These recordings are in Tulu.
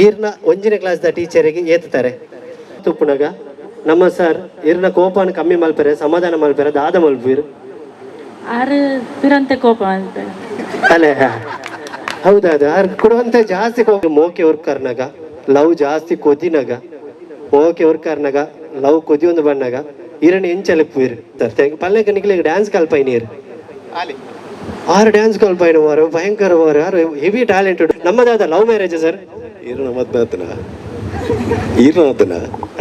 ಈರ್ನ ಒಂಜಿನ ಕ್ಲಾಸ್ the ಟೀಚರಿಗೆ ಏತ್ತಾರೆ ತುಪ್ಪುನಗ ನಮ್ಮ ಸರ್ ಇರ್ನ ಕೋಪನ ಕಮ್ಮಿ ಮಲ್ಪೆರೆ, ಸಮಾಧಾನ ಮಲ್ಪೆರೆ ದಾದ ಮಲ್ಪೀರು? ಆರು ಪಿರಂತೆ ಕೋಪ ಅಂತ. ಅಲ್ಲೇ, ಹೌದೌದು, ಆರ್ ಕೊಡುವಂತ ಜಾಸ್ತಿ ಕೋಪ. ಮೋಕೆ ಉರ್ಕರ್ನಾಗ ಲವ್ ಜಾಸ್ತಿ ಕೊದಿನಾಗ, ಮೋಕೆ ಉರ್ಕರ್ನಾಗ ಲವ್ ಕೊದಿ ಒಂದು ಬಣ್ಣಾಗ ಇರಣ ಎಂಚಲೆಪ್ಪು ಸರ್. ಪಲ್ಲೆಕ ನಿಕ್ಲೆಗ್ ಡ್ಯಾನ್ಸ್ ಕಲ್ಪೈ ನೀರು? ಆರು ಡ್ಯಾನ್ಸ್ ಕಲ್ಪೈನ ವಾರು, ಭಯಂಕರ ವಾರು, ಯಾರು ಹೆವಿ ಟ್ಯಾಲೆಂಟೆಡ್. ನಮ್ಮದಾದ love marriage sir? ಈರ್ನ ಮದ್ನಾತನ ಈರ್ನಾತನ.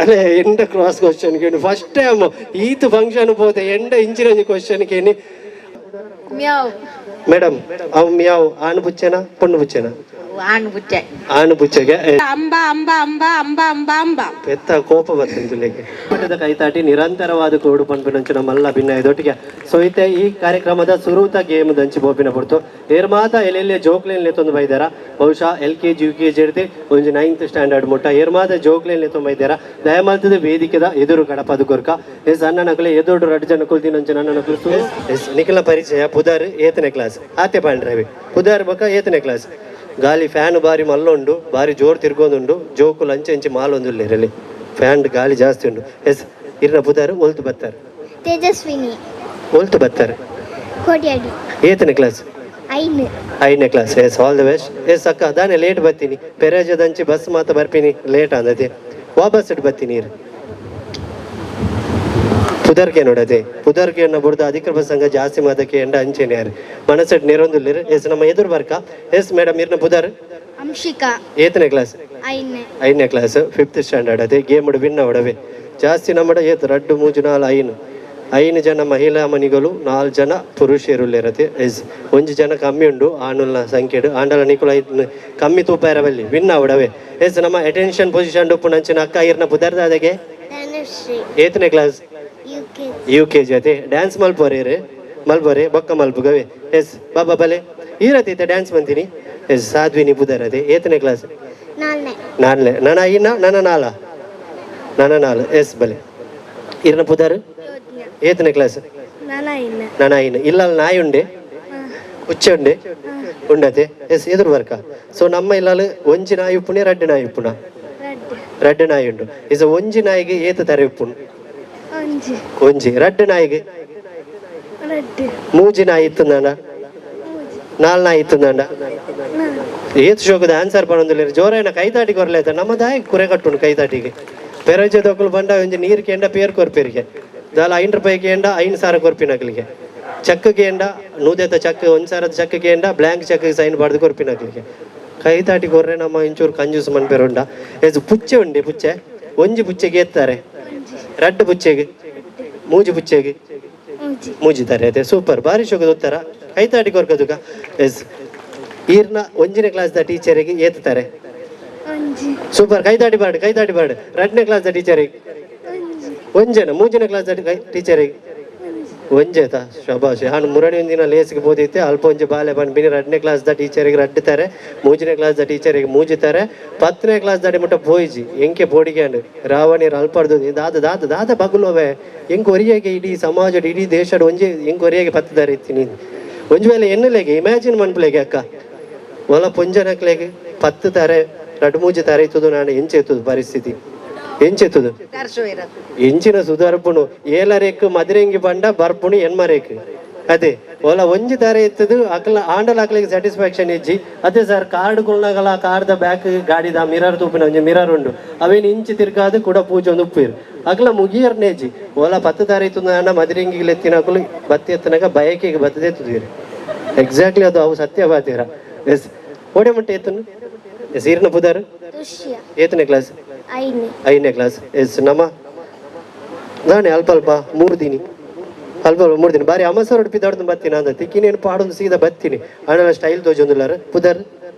ಅಲ್ಲೇ, ಎಂಡ ಕ್ರಾಸ್ ಕ್ವಶನ್ ಕೇಳಿ. ಫಸ್ಟ್ ಟೈಮ್ ಈತ್ ಫಂಕ್ಷನ್ ಪೋತೆ, ಎಂಡ ಇಂಚಿನ ಕ್ವಶನ್ ಕೇಳಿ. ಮ್ಯಾವ್. ಮೇಡಮ್, ಅವ್ ಮಿಯಾವ್ ಆಣ್ ಬುಚ್ಚನ ಪೊಣ್ಣು ಬುಚ್ಚನ? ಆಣ್ ಬುಚ್ಚೆ. ಆಣ್ ಬುಚ್ಚಗೆ. ಅಂಬ ಅಂಬ ಅಂಬ ಅಂಬ ಅಂಬ ಅಂಬ. ಪೆತ್ತ ಕೋಪ ಬರ್ತದೆ ತುಲೆಗೆ. ಮಟ್ಟದ ಕೈತಾಟಿ ನಿರಂತರವಾದ ಕೋಡು ಪನ್ಪಿನಂಚಿನ ಮಲ್ಲ ಭಿನ್ನಯದೊಟ್ಟಿಗೆ. ಸೊ ಇತ್ತೆ ಈ ಕಾರ್ಯಕ್ರಮದ ಸುರೂತ ಗೇಮ್ ದಂಚಿ ಬೋಪಿನ ಪೊರ್ತು. ಏರ್ಮಾತ ಎಲ್ಲೆಲ್ಲಿ ಜೋಕ್ಲೇನ್ ಲೆತ್ತೊಂದು ಬೈದಾರ. ಬಹುಶಃ LKG, UKG ಇರ್ತಿ ಒಂಜಿ ನೈನ್ತ್ ಸ್ಟ್ಯಾಂಡರ್ಡ್ ಮುಟ್ಟ ಏರ್ಮಾತ ಜೋಕ್ಲೇನ್ ಲೆತ್ತೊಂದು ಬೈದಾರ. ದಯಮಲ್ತದ ವೇದಿಕೆದ ಎದುರು ಕಡಪದ ಕೊರ್ಕ. ಎಸ್, ಅಣ್ಣ ನಕಲೆ ಎದುರು ರಡ್ಡು ಜನ ಕುಲ್ದಿನಂಚಿನ ಅಣ್ಣ ನಕಲು. ಎಸ್, ನಿಖಿಲ ಪರಿಚಯ, ಪುದರ್, ಏತನೇ ಕ್ಲಾಸ್? ಆತೆ ಪಾಂಡ್ರವಿ. ಪುದರ್ ಬೊಕ ಏತನೇ ಕ್ಲಾಸ್? ಗಾಲಿ ಫ್ಯಾನ್ ಬಾರಿ ಮಲ್ಲುಂಡು, ಬಾರಿ ಜೋರು ತಿರ್ಗೊಂದುಂಡು. ಜೋಕುಲು ಅಂಚೆ ಅಂಚೆ ಮಾಲೊಂದುಲ್ಲೇರಲ್ಲಿ, ಫ್ಯಾನ್ ಗಾಲಿ ಜಾಸ್ತಿ ಉಂಡು. ಎಸ್, ಇರ್ನ ಪುದರ್, ಒಲ್ತು ಬತ್ತಾರೆ? ತೇಜಸ್ವಿನಿ. ಒಲ್ತು ಬತ್ತಾರೆ? ಕೋಟ್ಯಾಡಿ. ಏತನೇ ಕ್ಲಾಸ್? ಐನು. ಐದನೇ class. Yes, all the best. Yes, ಅಕ್ಕ, ದಾನೆ ಲೇಟ್ ಬರ್ತೀನಿ? ಪೆರೇಜದಂಚಿ ಬಸ್ ಮಾತ ಬರ್ತೀನಿ, ಲೇಟ್ ಅಂದತೆ. ವಾಪಸ್ ಇಟ್ಟು ಬರ್ತೀನಿ. ಇರು ಪುದರ್ಕೆ ನೋಡದೆ, ಪುದರ್ಕೆ ಬುಡ್ದು ಅಧಿಕ ಪ್ರಸಂಗ ಜಾಸ್ತಿ ಮಾತಕ್ಕೆ ಎಂಡ ಅಂಚೆನೆ ಯಾರು ಮನಸ್ಸೆಟ್ ನೆರೊಂದುಲ್ಲೇರು. ಎಸ್, ನಮ್ಮ ಎದುರು ಬರ್ಕ. ಎಸ್ ಮೇಡಮ್, ಇರ್ನ ಪುದರ್? ಅಂಶಿಕಾ. ಏತನೇ ಕ್ಲಾಸ್? ಐನು. ಐದನೇ class, fifth standard ಅದೇ. ಗೇಮ್ ವಿನ್ ಅವಡವೆ. ಜಾಸ್ತಿ ನಮ್ಮಡ ಏತ್? ರಡ್ಡು, ಮೂಜು, ನಾಲ್, ಐನು. ಐನು ಜನ ಮಹಿಳಾ ಮನಿಗಳು, ನಾಲ್ ಜನ ಪುರುಷರುಲ್ಲಿರತ್ತೆ. ಎಸ್, ಒಂಜಿ ಜನ ಕಮ್ಮಿ ಉಂಡು ಆನುಲ್ನ ಸಂಖ್ಯೆಡು. ಆಂಡಲ ನಿಕುಲ ಐನ್ ಕಮ್ಮಿ ತೂಪಾಯರ ಬಲ್ಲಿ, ವಿನ್ ಅವಡವೆ. ಎಸ್, ನಮ್ಮ ಅಟೆನ್ಷನ್ ಪೊಸಿಷನ್ ಉಪ್ಪು ನಂಚಿನ ಅಕ್ಕ, ಇರ್ನ ಪುದರ್ದಾದಗೆ? ಧನುಶ್ರೀ. ಏತನೇ class? UK. UKG ಅದೇ. ಡ್ಯಾನ್ಸ್ ಮಲ್ಪೋರಿ ಮಲ್ಪೋರಿ, ಬೊಕ್ಕ ಮಲ್ಪುಗವೆ. ಎಸ್, ಬಾಬಾ ಬಲೆ ಈರತೈತೆ ಡ್ಯಾನ್ಸ್ ಬಂತೀನಿ. ಎಸ್, ಸಾಧ್ವಿನಿ ಪುದರ್ ಅದೇ. ಏತನೇ ಕ್ಲಾಸ್? ನಾಲ್ನೇ. ನಾಲ್ನೇ. ನನ್ನ ಐನ, ನನ್ನ ನಾಲ, ನನ್ನ ನಾಲ್. ಎಸ್, ಬಲೆ. ಇರ್ನ ಪುದರ್? ಏತನೇ ಕ್ಲಾಸ್? ನಾನು ಐನು. ನಾನು ಐನು. ಇಲ್ಲ, ನಾಯಿ ಉಂಡೆ, ಉಚ್ಚೆ ಉಂಡೆ, ಉಂಡತೆ. ಎಸ್, ಎದುರು ಬರ್ಕ. ಸೊ ನಮ್ಮ ಇಲ್ಲಲ್ಲಿ ಒಂಜಿ ನಾಯಿ ಉಪ್ಪುನೆ, ರಡ್ಡು ನಾಯಿ ಉಪ್ಪುನ? ರಡ್ಡು. ರಡ್ಡು ನಾಯಿ ಉಂಡು. Is ಒಂಜಿ ನಾಯಿಗೆ ಏತ ತರ ಉಪ್ಪುನು? ಒಂಜಿ. ಒಂಜಿ. ರಡ್ಡು ನಾಯಿಗೆ? ರಡ್ಡು. ಮೂಜಿ ನಾಯಿ ಇತ್ತಂದಾಂಡ? ನಾಲ್ ನಾಯಿ ಇತ್ತಂದಾಂಡ? ಏತ್ ಶೋಕದ ಆನ್ಸರ್ ಪಡೊಂದುಲ್ಲೆರ್! ಜೋರಾಯಿನ ಕೈತಾಟಿ ಕೊರ್ಲೇತ. ನಮ್ಮ ದಾಯಿ ಕುರೆ ಕಟ್ಟುಂಡು ಕೈತಾಟಿಗೆ? ಪೆರಜದೊಕುಲು ಬಂಡ ಒಂಜಿ ನೀರು ಕೇಂಡ ಪೇರ್ ಕೊರ್ಪೆರಿಗೆ. ದಾಲ 5 ರೂಪಾಯಿ ಕೇಂಡ 5,000 ಕೊರ್ಪಿನಕ್ಲಿಗೆ. ಚೆಕ್ ಕೇಂಡ, ನೂದೆತ ಚೆಕ್, 1,000ದ ಚೆಕ್ ಕೇಂಡ blank check sign ಬಾರ್ದು ಕೊರ್ಪಿನಕ್ಲಿಗೆ. ಕೈತಾಟಿ ಕೊರ್ರೆ ನಮ್ಮ ಇಂಚೂರು ಕಂಜೂಸ್ ಮನ್ಪೆರುಂಡ. ಎಸ್, ಪುಚ್ಚೆ ಉಂಡೆ? ಪುಚ್ಚೆ, ಒಂಜಿ ಪುಚ್ಚೆಗೆ ಎತ್ತಾರೆ? ರಡ್ಡು ಪುಚ್ಚೆಗೆ? ಮೂಜಿ ಪುಚ್ಚೆಗೆ? ಮೂಜಿ. ಮೂಜಿತಾರೆ ಅದೇ. ಸೂಪರ್, ಬಾರಿ ಶೋಕದ ಉತ್ತರ. ಕೈತಾಟಿ ಕೊರ್ಕದುಕ. ಎಸ್, ಈರ್ನ ಒಂಜಿನ ಕ್ಲಾಸ್ the ಟೀಚರಿಗೆ ಏತ್ತಾರೆ? ಒಂಜಿ. ಸೂಪರ್, ಕೈತಾಟಿ ಬಾಡು, ಕೈತಾಟಿ ಬಾಡು. ರಡ್ಡನೇ ಕ್ಲಾಸ್ the ಟೀಚರಿಗೆ? ಒಂಜಿ. ಒಂಜನ. ಮೂಜನೇ ಕ್ಲಾಸ್ the ಟೀಚರಿಗೆ? ಒಂಜೇತ. ಶಬಾಷ್. ಹಾನು ಮುರಣಿ ಒಂದಿನ ಲೇಸ್ಗೆ ಬೋದಿತ್ತೆ. ಅಲ್ಪ ಒಂಜಿ ಬಾಲೆ ಪನ್ಪಿನಿ, ರಡ್ಡನೇ ಕ್ಲಾಸ್ the ಟೀಚರಿಗೆ ರಡ್ಡುತ್ತಾರೆ, ಮೂಜನೇ ಕ್ಲಾಸ್ the ಟೀಚರಿಗೆ ಮೂಜಿತಾರೆ, 10ನೇ ಕ್ಲಾಸ್ ದಾಡಿ ಮುಟ್ಟ ಪೋಯಿಜಿ. ಎಂಕೆ ಪೋಡಿಗೆ ರಾವಣಿಯರು ಅಲ್ಪಡ್ದು ದಾದ ದಾದ ದಾದ ಬಗುಲೋವೆ. ಎಂಕ್ ಒರಿಯಾಗೆ ಇಡೀ ಸಮಾಜ, ಇಡೀ ದೇಶಡ್ ಒಂಜಿ ಎಂಕ್ ಒರಿಯಾಗೆ ಪತ್ತದಾರೆ ಇತ್ತೀನಿ. ಒಂಜಿ ವೇಳೆ ಎನ್ನಲೆಗೆ ಇಮ್ಯಾಜಿನ್ ಮನ್ಪುಲೆಗೆ ಅಕ್ಕ, ಒಲ ಪೊಂಜನಕ್ಲೆಗೆ 10 ತಾರೆ, ರಡ್ಡು ಮೂಜಿ ತಾರೆ ಇತ್ತದು. ನಾನು ಎಂಚೆತ್ತದು ಪರಿಸ್ಥಿತಿ, ಎಂಚೆತ್ತದು? ಎಂಚಿನ ಸುಧಾರ್ಪುಣು? ಏಲರೇಕ್ ಮದಿರೆಂಗಿ ಬಂಡ ಬರ್ಪುಣು ಎನ್ಮರೇಕ್ ಅದೇ. ಒಲ ಒಂಜಿ ತಾರೆ ಇತ್ತದು ಅಕ್ಲ ಆಂಡಲ ಅಕ್ಲಿಗೆ ಸ್ಯಾಟಿಸ್ಫ್ಯಾಕ್ಷನ್ ಇಜ್ಜಿ ಅದೇ ಸರ್. ಕಾರ್ಡ್ ಕುಲ್ನಗಲ ಕಾರ್ದ ಬ್ಯಾಕ್ ಗಾಡಿದ ಮಿರರ್ ತೂಪಿನ ಒಂಜಿ ಮಿರರ್ ಉಂಡು. ಅವೇನು ಇಂಚಿ ತಿರ್ಗಾದು ಕೂಡ ಪೂಜೆ ಒಂದು ಉಪ್ಪಿರು ಅಕ್ಲ ಮುಗಿಯರ್ನೇಜಿ. ಒಲ 10 ತಾರೆ ಇತ್ತು ಅಣ್ಣ ಮದಿರೆಂಗಿಗೆ ಎತ್ತಿನಕುಲು ಬತ್ತಿ ಎತ್ತನಾಗ ಬಯಕೆಗೆ ಬತ್ತದೇ ಎತ್ತುದೀರಿ. ಎಕ್ಸಾಕ್ಟ್ಲಿ, ಅದು ಅವು ಸತ್ಯ ಬಾತೀರ. ಎಸ್, ಓಡೆ ಮುಟ್ಟೆ ಎತ್ತನು. ಎಸ್, ಈರ್ನ ಪುದಾರ್? ತುಷ್ಯ. ಏತನೇ ಕ್ಲಾಸ್? ಐನು. ಐದನೇ ಕ್ಲಾಸ್. ಎಸ್, ನಮ್ಮ ದಾನೆ ಅಲ್ಪ ಅಲ್ಪ ಮೂರು ದಿನಿ, ಅಲ್ಪ ಅಲ್ಪ 3 ದಿನ ಬಾರಿ ಅಮಸರ್ ಉಡುಪಿ ದೊಡ್ಡ ಬತ್ತೀನಿ ಅಂದ ತಿಕ್ಕಿನೇನು ಪಾಡೊಂದು ಸೀದಾ ಬತ್ತೀನಿ. ಅಣ್ಣನ ಸ್ಟೈಲ್ ತೋಜೊಂದುಲ್ಲಾರ. ಪುದರ್?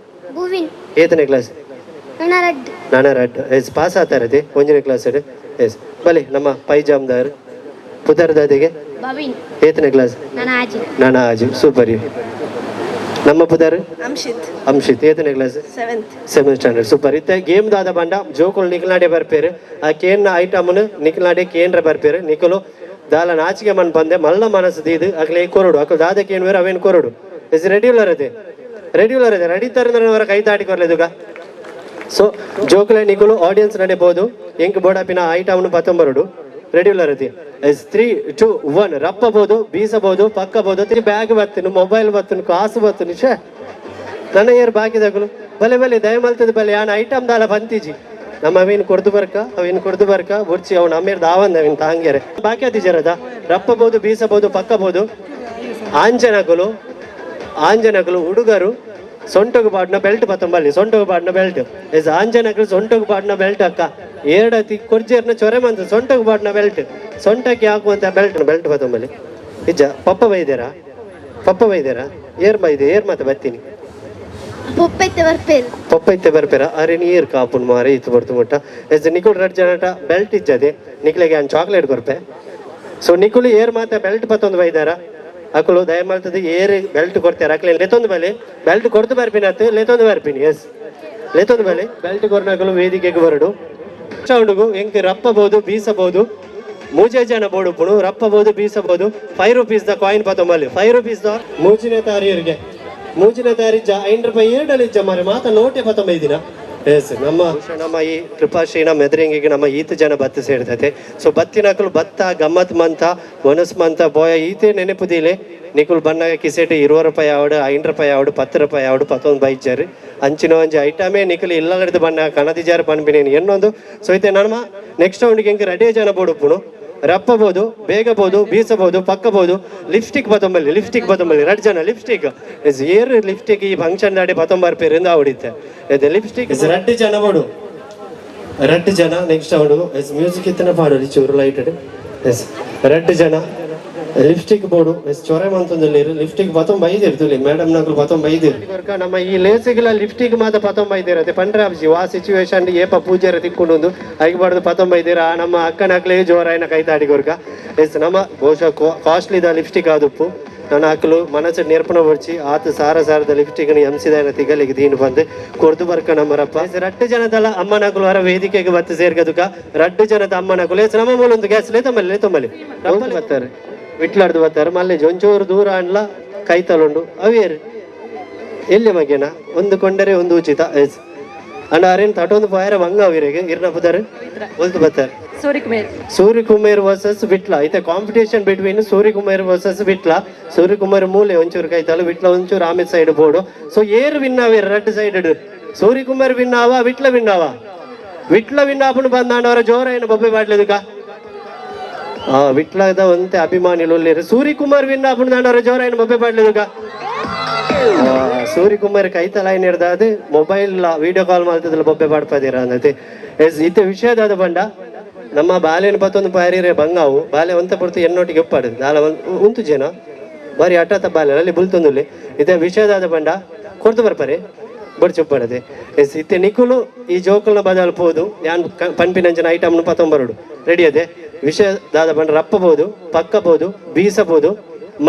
ಭುವಿನ್. ಏತನೇ ಕ್ಲಾಸ್? ನನ್ನ ರಡ್ಡು. ನಾನ ರಡ್ಡು. ಎಸ್, ಪಾಸ್ ಆತಾರದೆ ಒಂಜನೇ ಕ್ಲಾಸ್. ಎಸ್, ಬಲೆ. ನಮ್ಮ ಪೈಜಾಮ್ದಾರ್, ಪುದರ್ ದಾದಿಗೆ? ಭವಿನ್. ಏತನೇ ಕ್ಲಾಸ್? ನನ್ನ ಆಜಿ. ನಾನ ಆಜು. ಸೂಪರ್. ನಮ್ಮ ಪುದರ್? ಅಂಶಿತ್. ಅಂಶಿತ್. ಏತನೇ class? Seventh. Seventh standard, super. ಇತ್ತೆ ಗೇಮ್ ದಾದ ಬಂಡ, ಜೋಕುಲು ನಿಕ್ಲಾಡೆ ಬರ್ಪೇರು. ಆ ಕೇನ್ನ ಐಟಮ್ನು ನಿಕ್ಲಾಡೆ ಕೇಂದ್ರ ಬರ್ಪೇರು. ನಿಕುಲು ದಾಲ ನಾಚಿಕೆ ಮನ್ ಬಂದೆ, ಮಲ್ಲ ಮನಸ್ಸು ದೀದು ಅಕ್ಲೆ ಕೊರಡು. ಅಕ್ಲು ದಾದ ಕೇನ್ವೇರು ಅವೇನು ಕೊರಡು. ಎಸ್, ರೆಡಿ ಉಲ್ಲರದೆ? ರೆಡಿ ಉಲ್ಲರದೆ? ರೆಡಿ ತರಂದ್ರೆ ಕೈ ತಾಟಿ ಕೊರ್ಲೆದುಗ. So ಜೋಕುಲೆ ನಿಕುಲು ಆಡಿಯನ್ಸ್ ನಡೆಬೋದು ಎಂಕ್ ಬೋಡಾಪಿನ ಐಟಮ್ನು ಪತ್ತೊಂಬರುಡು ರೆಡಿ ಉಲ್ಲರತಿ. ಎಸ್, 3 2 1. ರಪ್ಪಬಹುದು, ಬೀಸಬಹುದು, ಪಕ್ಕಬಹುದು. ಬ್ಯಾಗ್ ಬತ್ತನು, ಮೊಬೈಲ್ ಬತ್ತನು, ಕಾಸು ಬತ್ತನು. ಶೇ, ನನ್ನ ಏರ್ ಬಾಕಿದಾಗಲು ಬಲೆ ಬಲೆ ದಯಮಲ್ತದ ಬಲೆ. ಯಾನ್ ಐಟಮ್ ದಾಲ ಬಂತಿಜಿ. ನಮ್ಮ ಅವೇನು ಕೊಡ್ದು ಬರ್ಕ, ಅವೇನು ಕೊಡ್ದು ಬರ್ಕ ಬುರ್ಚಿ. ಅವನು ಅಮ್ಮೇರ್ ದಾವಂದ ಅವೇನು ತಾಂಗ್ಯಾರೆ ಬಾಕಿ ಅತಿಜರದ. ರಪ್ಪಬಹುದು, ಬೀಸಬಹುದು, ಪಕ್ಕಬಹುದು. ಆಂಜನಕುಲು, ಆಂಜನಕುಲು ಹುಡುಗರು ಸೊಂಟಗು ಬಾಡ್ನ ಬೆಲ್ಟ್ ಪತ್ತಂಬಲ್ಲಿ. ಸೊಂಟಗು ಬಾಡ್ನ ಬೆಲ್ಟ್. ಎಸ್, ಆಂಜನಕುಲು ಸೊಂಟಗು ಬಾಡ್ನ ಬೆಲ್ಟ್. ಅಕ್ಕ ಏಡತಿ ಕೊರ್ಜೇರ್ನ ಚೊರೆ ಮಂತ ಸೊಂಟಗು ಬಾಡ್ನ ಬೆಲ್ಟ್, ಸೊಂಟಕ್ಕೆ ಹಾಕುವಂತ ಬೆಲ್ಟ್. ಬೆಲ್ಟ್ ಪತ್ತಂಬಲ್ಲಿ ಇಜ್ಜ. ಪಪ್ಪ ಬೈದೇರಾ? ಪಪ್ಪ ಬೈದೇರಾ? ಏರ್ ಬೈದೆ? ಏರ್ ಮಾತ ಬತ್ತೀನಿ? ಪೊಪ್ಪೈತೆ ಬರ್ಪೇರು. ಪಪ್ಪ ಇತ್ತೆ ಬರ್ಪೇರ? ಅರೆ, ನೀರು ಕಾಪುನ್ ಮಾರೆ ಇತ್ತು ಬರ್ತು ಮುಟ್ಟ. ಎಸ್, ನಿಕುಲ್ ರಡ್ ಜನಟ ಬೆಲ್ಟ್ ಇಜ್ಜದೆ. ನಿಕ್ಲೆಗೆ ಯಾನ್ ಚಾಕ್ಲೇಟ್ ಕೊರ್ಪೆ. ಸೊ ನಿಕುಲು ಏರ್ ಮಾತ ಬೆಲ್ಟ್ ಪತ್ತೊಂದು ಬೈದಾರ ಅಕುಲು ದಯಮಾಲ್ತದೆ. ಏರ್ ಬೆಲ್ಟ್ ಕೊಡ್ತಾರೆ ಅಕ್ಲೆ ಲೆತ್ತೊಂದು ಬಲೆ. ಬೆಲ್ಟ್ ಕೊಡ್ತು ಬರ್ಪಿನ ಅತ್ತು, ಲೆತ್ತೊಂದು ಬರ್ಪಿನಿ. ಎಸ್, ಲೆತ್ತೊಂದು ಬಲೆ. ಬೆಲ್ಟ್ ಕೊರ್ನಕಲು ವೇದಿಕೆಗೆ ಬರಡು. ಸೌಂಡುಗು ಎಂಕ್ ರಪ್ಪಬಹುದು, ಬೀಸಬಹುದು. ಮೂಜೆ ಜನ ಬೋಡುಪುಣು. ರಪ್ಪಬಹುದು, ಬೀಸಬಹುದು. 5 rupees the coin ಪತ್ತೊಂಬಲ್ಲಿ. 5 rupees the. ಮೂಜಿನ ತಾರಿಯರಿಗೆ ಮೂಜಿನ ತಾರಿ ಜ 5 ರೂಪಾಯಿ ಏಡಲ್ಲಿ ಇಜ್ಜ ಮಾರೆ. ಮಾತ ನೋಟೆ ಪತ್ತೊಂಬೈದಿನ. ಎಸ್, ನಮ್ಮ ನಮ್ಮ ಈ ಕೃಪಾಶ್ರೀನ ಮೆದರಿಂಗಿಗೆ ನಮ್ಮ ಈತ ಜನ ಬತ್ತ ಸೇರ್ತತೆ. ಸೊ ಬತ್ತಿನಕಲು ಬತ್ತ ಗಮ್ಮತ್ ಮಂತ ಮನಸ್ ಮಂತ ಬೋಯ ಈತೆ ನೆನಪುದಿಲೆ. ನಿಕುಲ್ ಬನ್ನಾಗ ಕಿಸೆಟ್ 20 ರೂಪಾಯಿ ಆವಡು, 5 ರೂಪಾಯಿ ಆವಡು, 10 ರೂಪಾಯಿ ಆವಡು ಪತ್ತೊಂದು ಬೈಜಾರು. ಅಂಚಿನ ಒಂಜಿ ಐಟಮೇ ನಿಕುಲು ಇಲ್ಲಗಡ್ದು ಬಣ್ಣ ಕಣದಿಜಾರು ಪನ್ಪಿನೇನು ಎನ್ನೊಂದು. ಸೊ ಇತ್ತೆ ನಮ್ಮ ನೆಕ್ಸ್ಟ್ ರೌಂಡ್ಗೆ ಎಂಕ್ ರೆಡಿ ಜನ ಬೋಡುಪ್ಪುನು. ರಪ್ಪಬಹುದು, ಬೇಗಬಹುದು, ಬೀಸಬಹುದು, ಪಕ್ಕಬಹುದು. ಲಿಪ್ಸ್ಟಿಕ್ ಪತ್ತೊಂಬಲ್ಲಿ. ಲಿಪ್ಸ್ಟಿಕ್ ಪತ್ತೊಂಬಲ್ಲಿ ರಡ್ ಜನ. ಲಿಪ್ಸ್ಟಿಕ್ is air lipstick ಈ ಫಂಕ್ಷನ್ ದಾಡಿ ಪತ್ತೊಂಬರ್ ಪೇರಿಂದ ಹೊಡಿತೆ ಇದು ಲಿಪ್ಸ್ಟಿಕ್. Is ರಡ್ಡು ಜನ ಬೋಡು, ರಡ್ಡು ಜನ next round. S, music ಇತ್ತನ ಪಾಡೋಲಿ ಚೂರು ಲೈಟೆಡ್. ಎಸ್, ರಡ್ಡು ಜನ ಲಿಪ್ಸ್ಟಿಕ್ ಬೋಡು. ಎಸ್, ಚೊರೆ ಮಂತೊಂದುಲ್ಲೆರ್. ಲಿಪ್ಸ್ಟಿಕ್ ಪತ್ತೊಂಬ ಐದಿರು ತುಲಿ. ಮೇಡಮ್ ನಕಲು ಪತ್ತೊಂಬ ಐದಿರು. ನಮ್ಮ ಈ ಲೇಸಿಗೆಲ್ಲ ಲಿಪ್ಸ್ಟಿಕ್ ಮಾತ ಪತ್ತೊಂಬ ಐದಿರತ್ತೆ ಪಂಡ್ರೆ ಆಬ್ಜಿ. ವಾ ಸಿಚುವೇಶನ್ ಏಪ ಪೂಜಾರ ತಿಕ್ಕೊಂಡು ಐಕ್ ಬಾರ್ದು. ಪತ್ತೊಂಬ ಐದಿರ. ನಮ್ಮ ಅಕ್ಕನಕ್ಲೇ ಜೋರಾಯಿನ ಕೈತಾಡಿ ಕೊರ್ಕ. ಎಸ್, ನಮ್ಮ ಬಹುಶಃ ಕಾಸ್ಟ್ಲಿದ ಲಿಪ್ಸ್ಟಿಕ್ ಆದುಪ್ಪು. ನನ್ನ ಅಕ್ಕಲು ಮನಸ್ಸು ನೆರ್ಪಣ ಬರ್ಚಿ ಆತ ಸಾರ ಸಾರದ ಲಿಪ್ಸ್ಟಿಕ್ ಎಂಸಿದಾಯನ ತಿಗಲಿಗೆ ದೀನು ಬಂದು ಕೊರ್ದು ಬರ್ಕ ನಮ್ಮರಪ್ಪ. ಎಸ್, ರಡ್ಡು ಜನದಲ್ಲ ಅಮ್ಮನಕುಲು ಹೊರ ವೇದಿಕೆಗೆ ಬತ್ತು ಸೇರ್ಗದುಕ. ರಡ್ಡು ಜನದ ಅಮ್ಮನಕುಲು. ಎಸ್, ನಮ್ಮ ಮೂಲೊಂದು ಗ್ಯಾಸ್ ಲೇತಮ್ಮಲ್ಲಿ, ಲೇತಮ್ಮಲ್ಲಿ ಬರ್ತಾರೆ. ವಿಟ್ಲಾಡ್ದು ಬರ್ತಾರೆ. ಮಲ್ಲೆ ಒಂಚೂರು ದೂರ ಅನ್ಲ ಕೈತಲುಂಡು. ಅವೇರು ಎಲ್ಲಿ ಮಗೇನ? ಒಂದು ಕೊಂಡರೆ ಒಂದು ಉಚಿತ. ಎಸ್, ಅಂಡ ಅರೇನು ತಟೊಂದು ಪಾಯರ ಮಂಗ ಅವಿರಿಗೆ ಇರ್ನ ಪುದಾರು ಒಲ್ತು ಬರ್ತಾರೆ. ಸೂರ್ಯಕುಮಾರ್. ಸೂರ್ಯಕುಮಾರ್ ವರ್ಸಸ್ ವಿಟ್ಲ. ಐತೆ competition between Suryakumar versus Vitla. Suryakumar ಮೂಲೆ ಒಂಚೂರು ಕೈತಾಲು, ವಿಟ್ಲ ಒಂಚೂರು ಆಮೇಲೆ side board. So ಏರು ವಿನ್ ಆವೇರು ರಡ್ಡು ಸೈಡ್? ಸೂರ್ಯಕುಮಾರ್ ವಿನ್ ಆವ, ವಿಟ್ಲ ವಿನ್ ಆವ? ವಿಟ್ಲ ವಿನ್ ಆಪುಂಡು ಬಂದಾಂಡವರ ಜೋರಾಯಿನ ಬೊಬ್ಬೆ ಮಾಡ್ಲಿದುಕ. ಆ ವಿಟ್ಲದ ಒಂತೆ ಅಭಿಮಾನಿಲು ಉಲ್ಲೇರು. ಸೂರ್ಯಕುಮಾರ್ ವಿನ್ ಆಪುಂಡು ದಾಂಡವರ ಜೋರಾಯಿನ ಬೊಬ್ಬೆ ಪಾಡ್ಲಿದುಕ. ಸೂರ್ಯಕುಮಾರ್ ಕೈತಲ ಹಿಡ್ದಾದ mobile video call ಮಾಡ್ತದಲ್ಲ, ಬೊಬ್ಬೆ ಪಾಡ್ಪದಿರ ಅಂದತೆ. ಎಸ್, ಇತ್ತೆ ವಿಷಯದಾದ ಬಂಡ ನಮ್ಮ ಬಾಲೆನ ಪತ್ತೊಂದು ಪಾರಿರೆ ಬಂಗಾವು. ಬಾಲೆ ಒಂತ ಪೊರ್ತು ಎನ್ನೊಟ್ಟಿಗೆ ಒಪ್ಪಾಡು ದಾಲ ಉಂತು ಜನ ಬಾರಿ ಅಟ್ಟಾತ ಬಾಲೆ ಅಲ್ಲಿ ಬುಲ್ತೊಂದುಲ್ಲೆ. ಇತ್ತೆ ವಿಷಯದಾದ ಬಂಡ ಕೊಡ್ತು ಬರ್ಪಾರೆ ಬೊಡ್ಚು ಉಪ್ಪಾಡದೆ. ಎಸ್, ಇತ್ತೆ ನಿಕುಲು ಈ ಜೋಕುಲ್ನ ಬದಲು ಪೋದು ಯಾನ್ ಪನ್ಪಿನಂಚಿನ ಐಟಮ್ನು ಪತ್ತೊಂಬರುಡು ರೆಡಿ ಅದೆ. ವಿಷಯ ದಾದ ಬಂಡ ರಪ್ಪಬಹುದು, ಪಕ್ಕಬಹುದು, ಬೀಸಬಹುದು.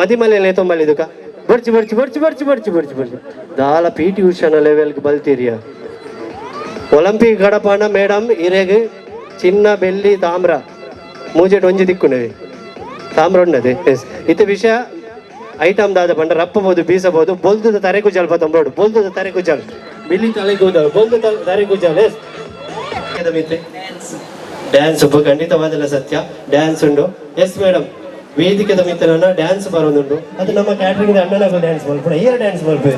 ಮದಿಮಲೆ ತೊಂಬಲ್ಲಿ ಇದಕ್ಕ ಬರ್ಚಿ ಬರ್ಚಿ ಬರ್ಚಿ ಬರ್ಚಿ ಬರ್ಚಿ ಬರ್ಚಿ ಬರ್ಚಿ. ದಾಲ ಪಿ ಟಿ ಉಷಾನ ಲೆವೆಲ್ಗೆ ಬಲ್ತೀರಿಯ. ಒಲಿಂಪಿಕ್ ಗಡಪಾಣ ಮೇಡಮ್ ಇರೆಗ್ ಚಿನ್ನ, ಬೆಳ್ಳಿ, ತಾಮ್ರ ಮೂಜೆಟ್ ಒಂಜಿ ದಿಕ್ಕುನವಿ ತಾಮ್ರ ಉಂಡದೆ. ಎಸ್, ಇತ್ತೆ ವಿಷಯ ಐಟಮ್ ದಾದ ಪಂಡ ರಪ್ಪಬಹುದು, ಬೀಸಬಹುದು. ಬೊಲ್ದುದ ತರೆ ಕುಜಾಲ್ ಪತ್ತೊಂಬೋಡು. ಬೊಲ್ದುದ ತರೆ ಕುಜಾಲ್, ಬಿಳಿ ತಲೆ ಕೂದಲು, ಬೊಲ್ದು ತರೆ ಕುಜಾಲ್. ಎಸ್, ಡ್ಯಾನ್ಸ್ ಉಪ್ಪು ಖಂಡಿತವಾದಲ್ಲ ಸತ್ಯ. ಡ್ಯಾನ್ಸ್ ಉಂಡು. ಎಸ್ ಮೇಡಮ್, ವೇದಿಕೆದ ಮಿತ್ರನ ಡ್ಯಾನ್ಸ್ ಬರೋದುಂಡು. ಅದು ನಮ್ಮ ಕ್ಯಾಟ್ರಿಂಗ್ ಅಣ್ಣನ ಡ್ಯಾನ್ಸ್ ಮಲ್ಪುಣ. ಏರ್ ಡ್ಯಾನ್ಸ್ ಮಲ್ಪು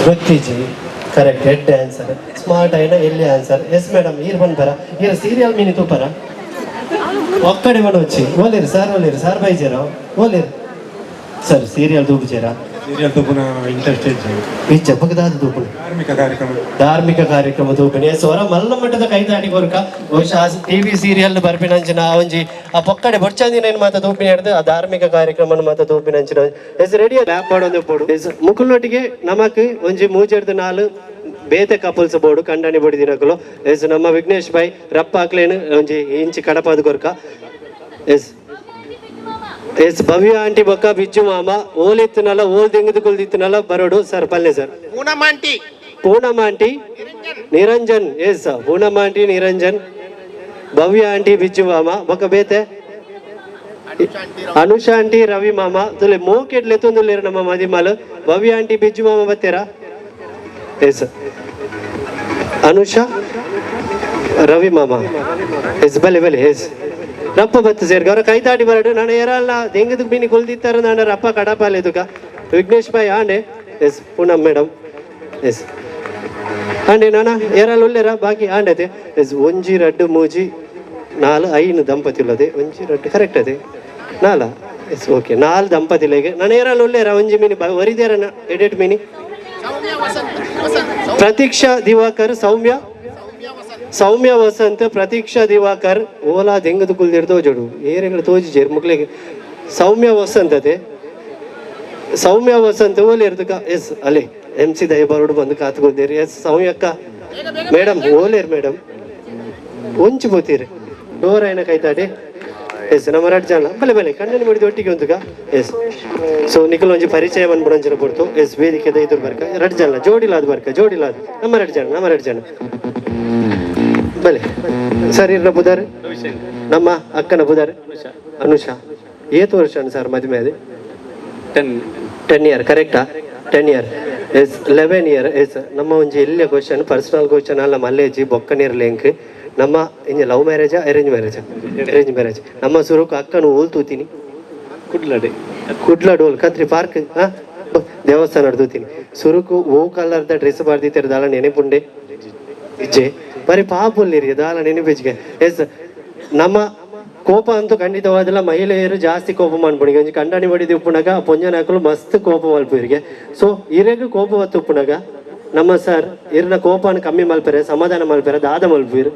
ಗೊತ್ತಿಜಿ. Correct, head dancer smart అయిన ಎಲ್ಲಿ answer. Yes madam, ಈರ್ ಬಂದ್ಬರ. ಈರ್ ಸೀರಿಯಲ್ ಮೀನಿ ತೂಪರ ಒಕ್ಕಡೆ ಮನ వచ్చి ಓಲೇರು ಸರ್, ಓಲೇರು ಸರ್, ಬೈಜಾರ ಓಲೇರು ಸರ್? ಸೀರಿಯಲ್ ತೂಪುಜೇರಾ? ಸೀರಿಯಲ್ ತೂಪುನ ಇಂಟ್ರೆಸ್ಟ್ ಹೆಚ್ಚು. ಇಜ್ಜ ಪಕ್ಕದಾದ ತೂಪುನ? ಧಾರ್ಮಿಕ ಕಾರ್ಯಕ್ರಮ. ಧಾರ್ಮಿಕ ಕಾರ್ಯಕ್ರಮ ತೂಪಿನಿ. ಸ್ವರ ಮಲ್ಲ ಮಟ್ಟದ ಕೈತಾಡಿ ಕೊರ್ಕ. ಬಹುಶಃ ಟಿವಿ ಸೀರಿಯಲ್ ಬರ್ಪಿನಂಚಿನ ಆ ಒಂಜಿ ಆ ಪೊಕ್ಕಡೆ ಬೊಡ್ಚಂದಿನ ಮಾತ ತೂಪಿನ ಹಿಡ್ದು ಆ ಧಾರ್ಮಿಕ ಕಾರ್ಯಕ್ರಮ ಮಾತ ತೂಪಿನಂಚಿನ. S, ready lap ಮಾಡೋದು ಪೋಡು. ಎಸ್, ಮುಕುಲ್ನೊಟ್ಟಿಗೆ ನಮಕ್ ಒಂಜಿ ಮೂಜೆಡ್ದು ನಾಲು ಬೇತೆ ಕಪಲ್ಸ್ ಬೋರ್ಡು ಕಂಡನಿ ಬೊಡಿ ದಿನಕುಲು. ಎಸ್, ನಮ್ಮ ವಿಘ್ನೇಶ್ ಭಾಯ್ ರಪ್ಪ ಹಾಕ್ಲೇನು ಒಂಜಿ ಇಂಚಿ ಕಡಪಾದ ಕೊರ್ಕ. ಎಸ್ ಎಸ್, ಭವ್ಯ ಆಂಟಿ ಬೊಕ್ಕ ಬಿಜ್ಜು ಮಾಮ ಓಲಿತ್ತನಲ್ಲ, ಓಲ್ ದೆಂಗದು ಕುಲ್ದಿತ್ತನಲ್ಲ ಬರೋಡು. ಸರ್, ಪಲ್ಲೆ sir. Poonam aunty. Poonam aunty, Niranjan. S, Poonam aunty, Niranjan, ಭವ್ಯ ಆಂಟಿ, ಬಿಜ್ಜು ಮಾಮ ಬೊಕ್ಕ ಬೇತೆ ಅನುಷಾ ಆಂಟಿ, ರವಿ ಮಾಮ ತುಲೆ ಮೋಕೆಡ್ಲೆ ಎತ್ತೊಂದುಲ್ಲೇರು ನಮ್ಮ ಮದಿಮಾಲು. ಭವ್ಯ ಆಂಟಿ, ಬಿಜ್ಜು ಮಾಮ ಬತ್ತೀರಾ? ಎಸ್. Anusha Ravi ಮಾಮ ಎಸ್ ಬಲೆ ಬಲೆ ಎಸ್ ರಪ್ಪ ಬತ್ತು ಸೇರ್ಗ ಅವರ ಕೈತಾಡಿ ಬರಡು. ನಾನು ಏರಲ್ಲ ದೆಂಗದಕ್ಕೆ ಮೀನಿ ಕೊಲ್ದಿತ್ತಾರೆ. ನಾನು ರಪ್ಪ ಕಡಪಾಲಿದುಕ ವಿಘ್ನೇಶ್ ಬಾಯ್ ಆಂಡೆ. S Poonam madam S ಆಂಡೆ. ನಾನ ಏರಲ್ಲ ಉಲ್ಲೇರ ಬಾಕಿ ಆಂಡತೆ. ಎಸ್ ಒಂಜಿ ರಡ್ಡು ಮೂಜಿ ನಾಲ್ ಐನು ದಂಪತಿ ಉಲ್ಲದೆ. ಒಂಜಿ ರಡ್ಡು ಕರೆಕ್ಟ್ ಅದೇ ನಾಲ. ಎಸ್ ಓಕೆ ನಾಲ್ ದಂಪತಿಲೆಗೆ ನಾನು ಏರಲ್ಲ ಉಲ್ಲೇರ ಒಂಜಿ ಮೀನಿ ಒರಿದೇರ ಎಡಿಟ್ ಮೀನಿ. ಪ್ರತೀಕ್ಷಾ ದಿವಾಕರ್ ಸೌಮ್ಯ, ಸೌಮ್ಯ ವಸಂತ್ ಪ್ರತೀಕ್ಷಾ ದಿವಾಕರ್ ಓಲಾ ದೆಂಗದ ಕುಲ್ದಿರ್ ತೋಜೋಡು ಏರೆಗಳ ತೋಜಿಜೇರ್ ಮುಕ್ಲೆಗೆ. ಸೌಮ್ಯ ವಸಂತ್ ಅದೇ ಸೌಮ್ಯ ವಸಂತ್ ಓಲೇರ್ದು. ಎಸ್ ಅಲ್ಲೇ ಎಂ ಸಿ ದಯ ಬರೋಡು ಬಂದು ಕಾತ್ಕೊಳ್ತೀರಿ. ಎಸ್ ಸೌಮ್ಯಕ್ಕ ಮೇಡಮ್ ಓಲೇರ್ ಮೇಡಮ್ ಒಂಚು ಬೋತೀರಿ ಡೋರ್ ಏನ ಕೈತಾಡಿ. ಎಸ್ ನಮ್ಮ ರಡ್ ಜನ ಬಲೆ ಬಲೆ ಕಣ್ಣಲ್ಲಿ ಮಾಡಿದ ಒಟ್ಟಿಗೆ ಒಂದುಗ. ಎಸ್ ಸೊ ನಿಖಲ್ ಒಂಜಿ ಪರಿಚಯ ಬಂದ್ಬಿಡಂಚಿನ ಪೊರ್ತು. ಎಸ್ ವೇದಿಕೆ ಇದ್ರ ಬರ್ಕ ರಡ್ ಜನ ಜೋಡಿಲಾದ ಬರ್ಕ ಜೋಡಿಲಾದ ನಮ್ಮ ರಡ್ ಜನ ನಮ್ಮ ರಡ್ ಜನ ಬಲೆ. ಸರ್ ಇರ್ನ ಬುದಾರ್ ನಮ್ಮ ಅಕ್ಕನ ಬುದಾರ್ ಅನುಷಾ. ಏತು ವರ್ಷ ಸರ್ ಮದುವೆ ಅದು? 10 ಇಯರ್ ಕರೆಕ್ಟಾ? 10 year S 11 year. S ನಮ್ಮ ಒಂಜಿ ಎಲ್ಲ question personal question ಅಲ್ಲ ಮಲ್ಲೇಜಿ ಬೊಕ್ಕನೀರ್ ಲಿಂಕ್. ನಮ್ಮ ಇಂಜ love ಮ್ಯಾರೇಜಾ arrange marriage? Arrange marriage. ನಮ್ಮ ಸುರುಕು ಅಕ್ಕನು ಓಲ್ ತೂತೀನಿ? ಕುಡ್ಲಡೆ. ಕುಡ್ಲ ಡೋಲ್ ಕತ್ರಿ ಪಾರ್ಕ್ ದೇವಸ್ಥಾನ ತೂತೀನಿ. ಸುರುಕು ಓ ಕಲರ್ದ ಡ್ರೆಸ್ ಬಾರ್ದಿತ್ತಾರೆ ದಾಲ ನೆನೆಪುಂಡೆ ಇಜ್ಜೆ ಬರೀ ಪಾಪುಲ್ಲಿರಿ ದಾಲ ನೆನಪಿಜ್ಗೆ. ಎಸ್ ನಮ್ಮ ಕೋಪ ಅಂತೂ ಖಂಡಿತವಾದಲ್ಲ. ಮಹಿಳೆಯರು ಜಾಸ್ತಿ ಕೋಪ ಮಾಡ್ಬಿಡಿ. ಒಂಜಿ ಕಂಡಾಣಿ ಬಡಿದು ಉಪ್ಪುನಗ ಪೊಂಜನಾಕಲು ಮಸ್ತ್ ಕೋಪ ಮಲ್ಪುರಿಗೆ. ಸೊ ಇರೆಗ್ ಕೋಪ ಹೊತ್ತು ಉಪ್ಪುನಗ ನಮ್ಮ ಸರ್ ಇರ್ನ ಕೋಪನ ಕಮ್ಮಿ ಮಲ್ಪೆರೆ ಸಮಾಧಾನ ಮಲ್ಪೆರೆ ದಾದ ಮಲ್ಪುರು?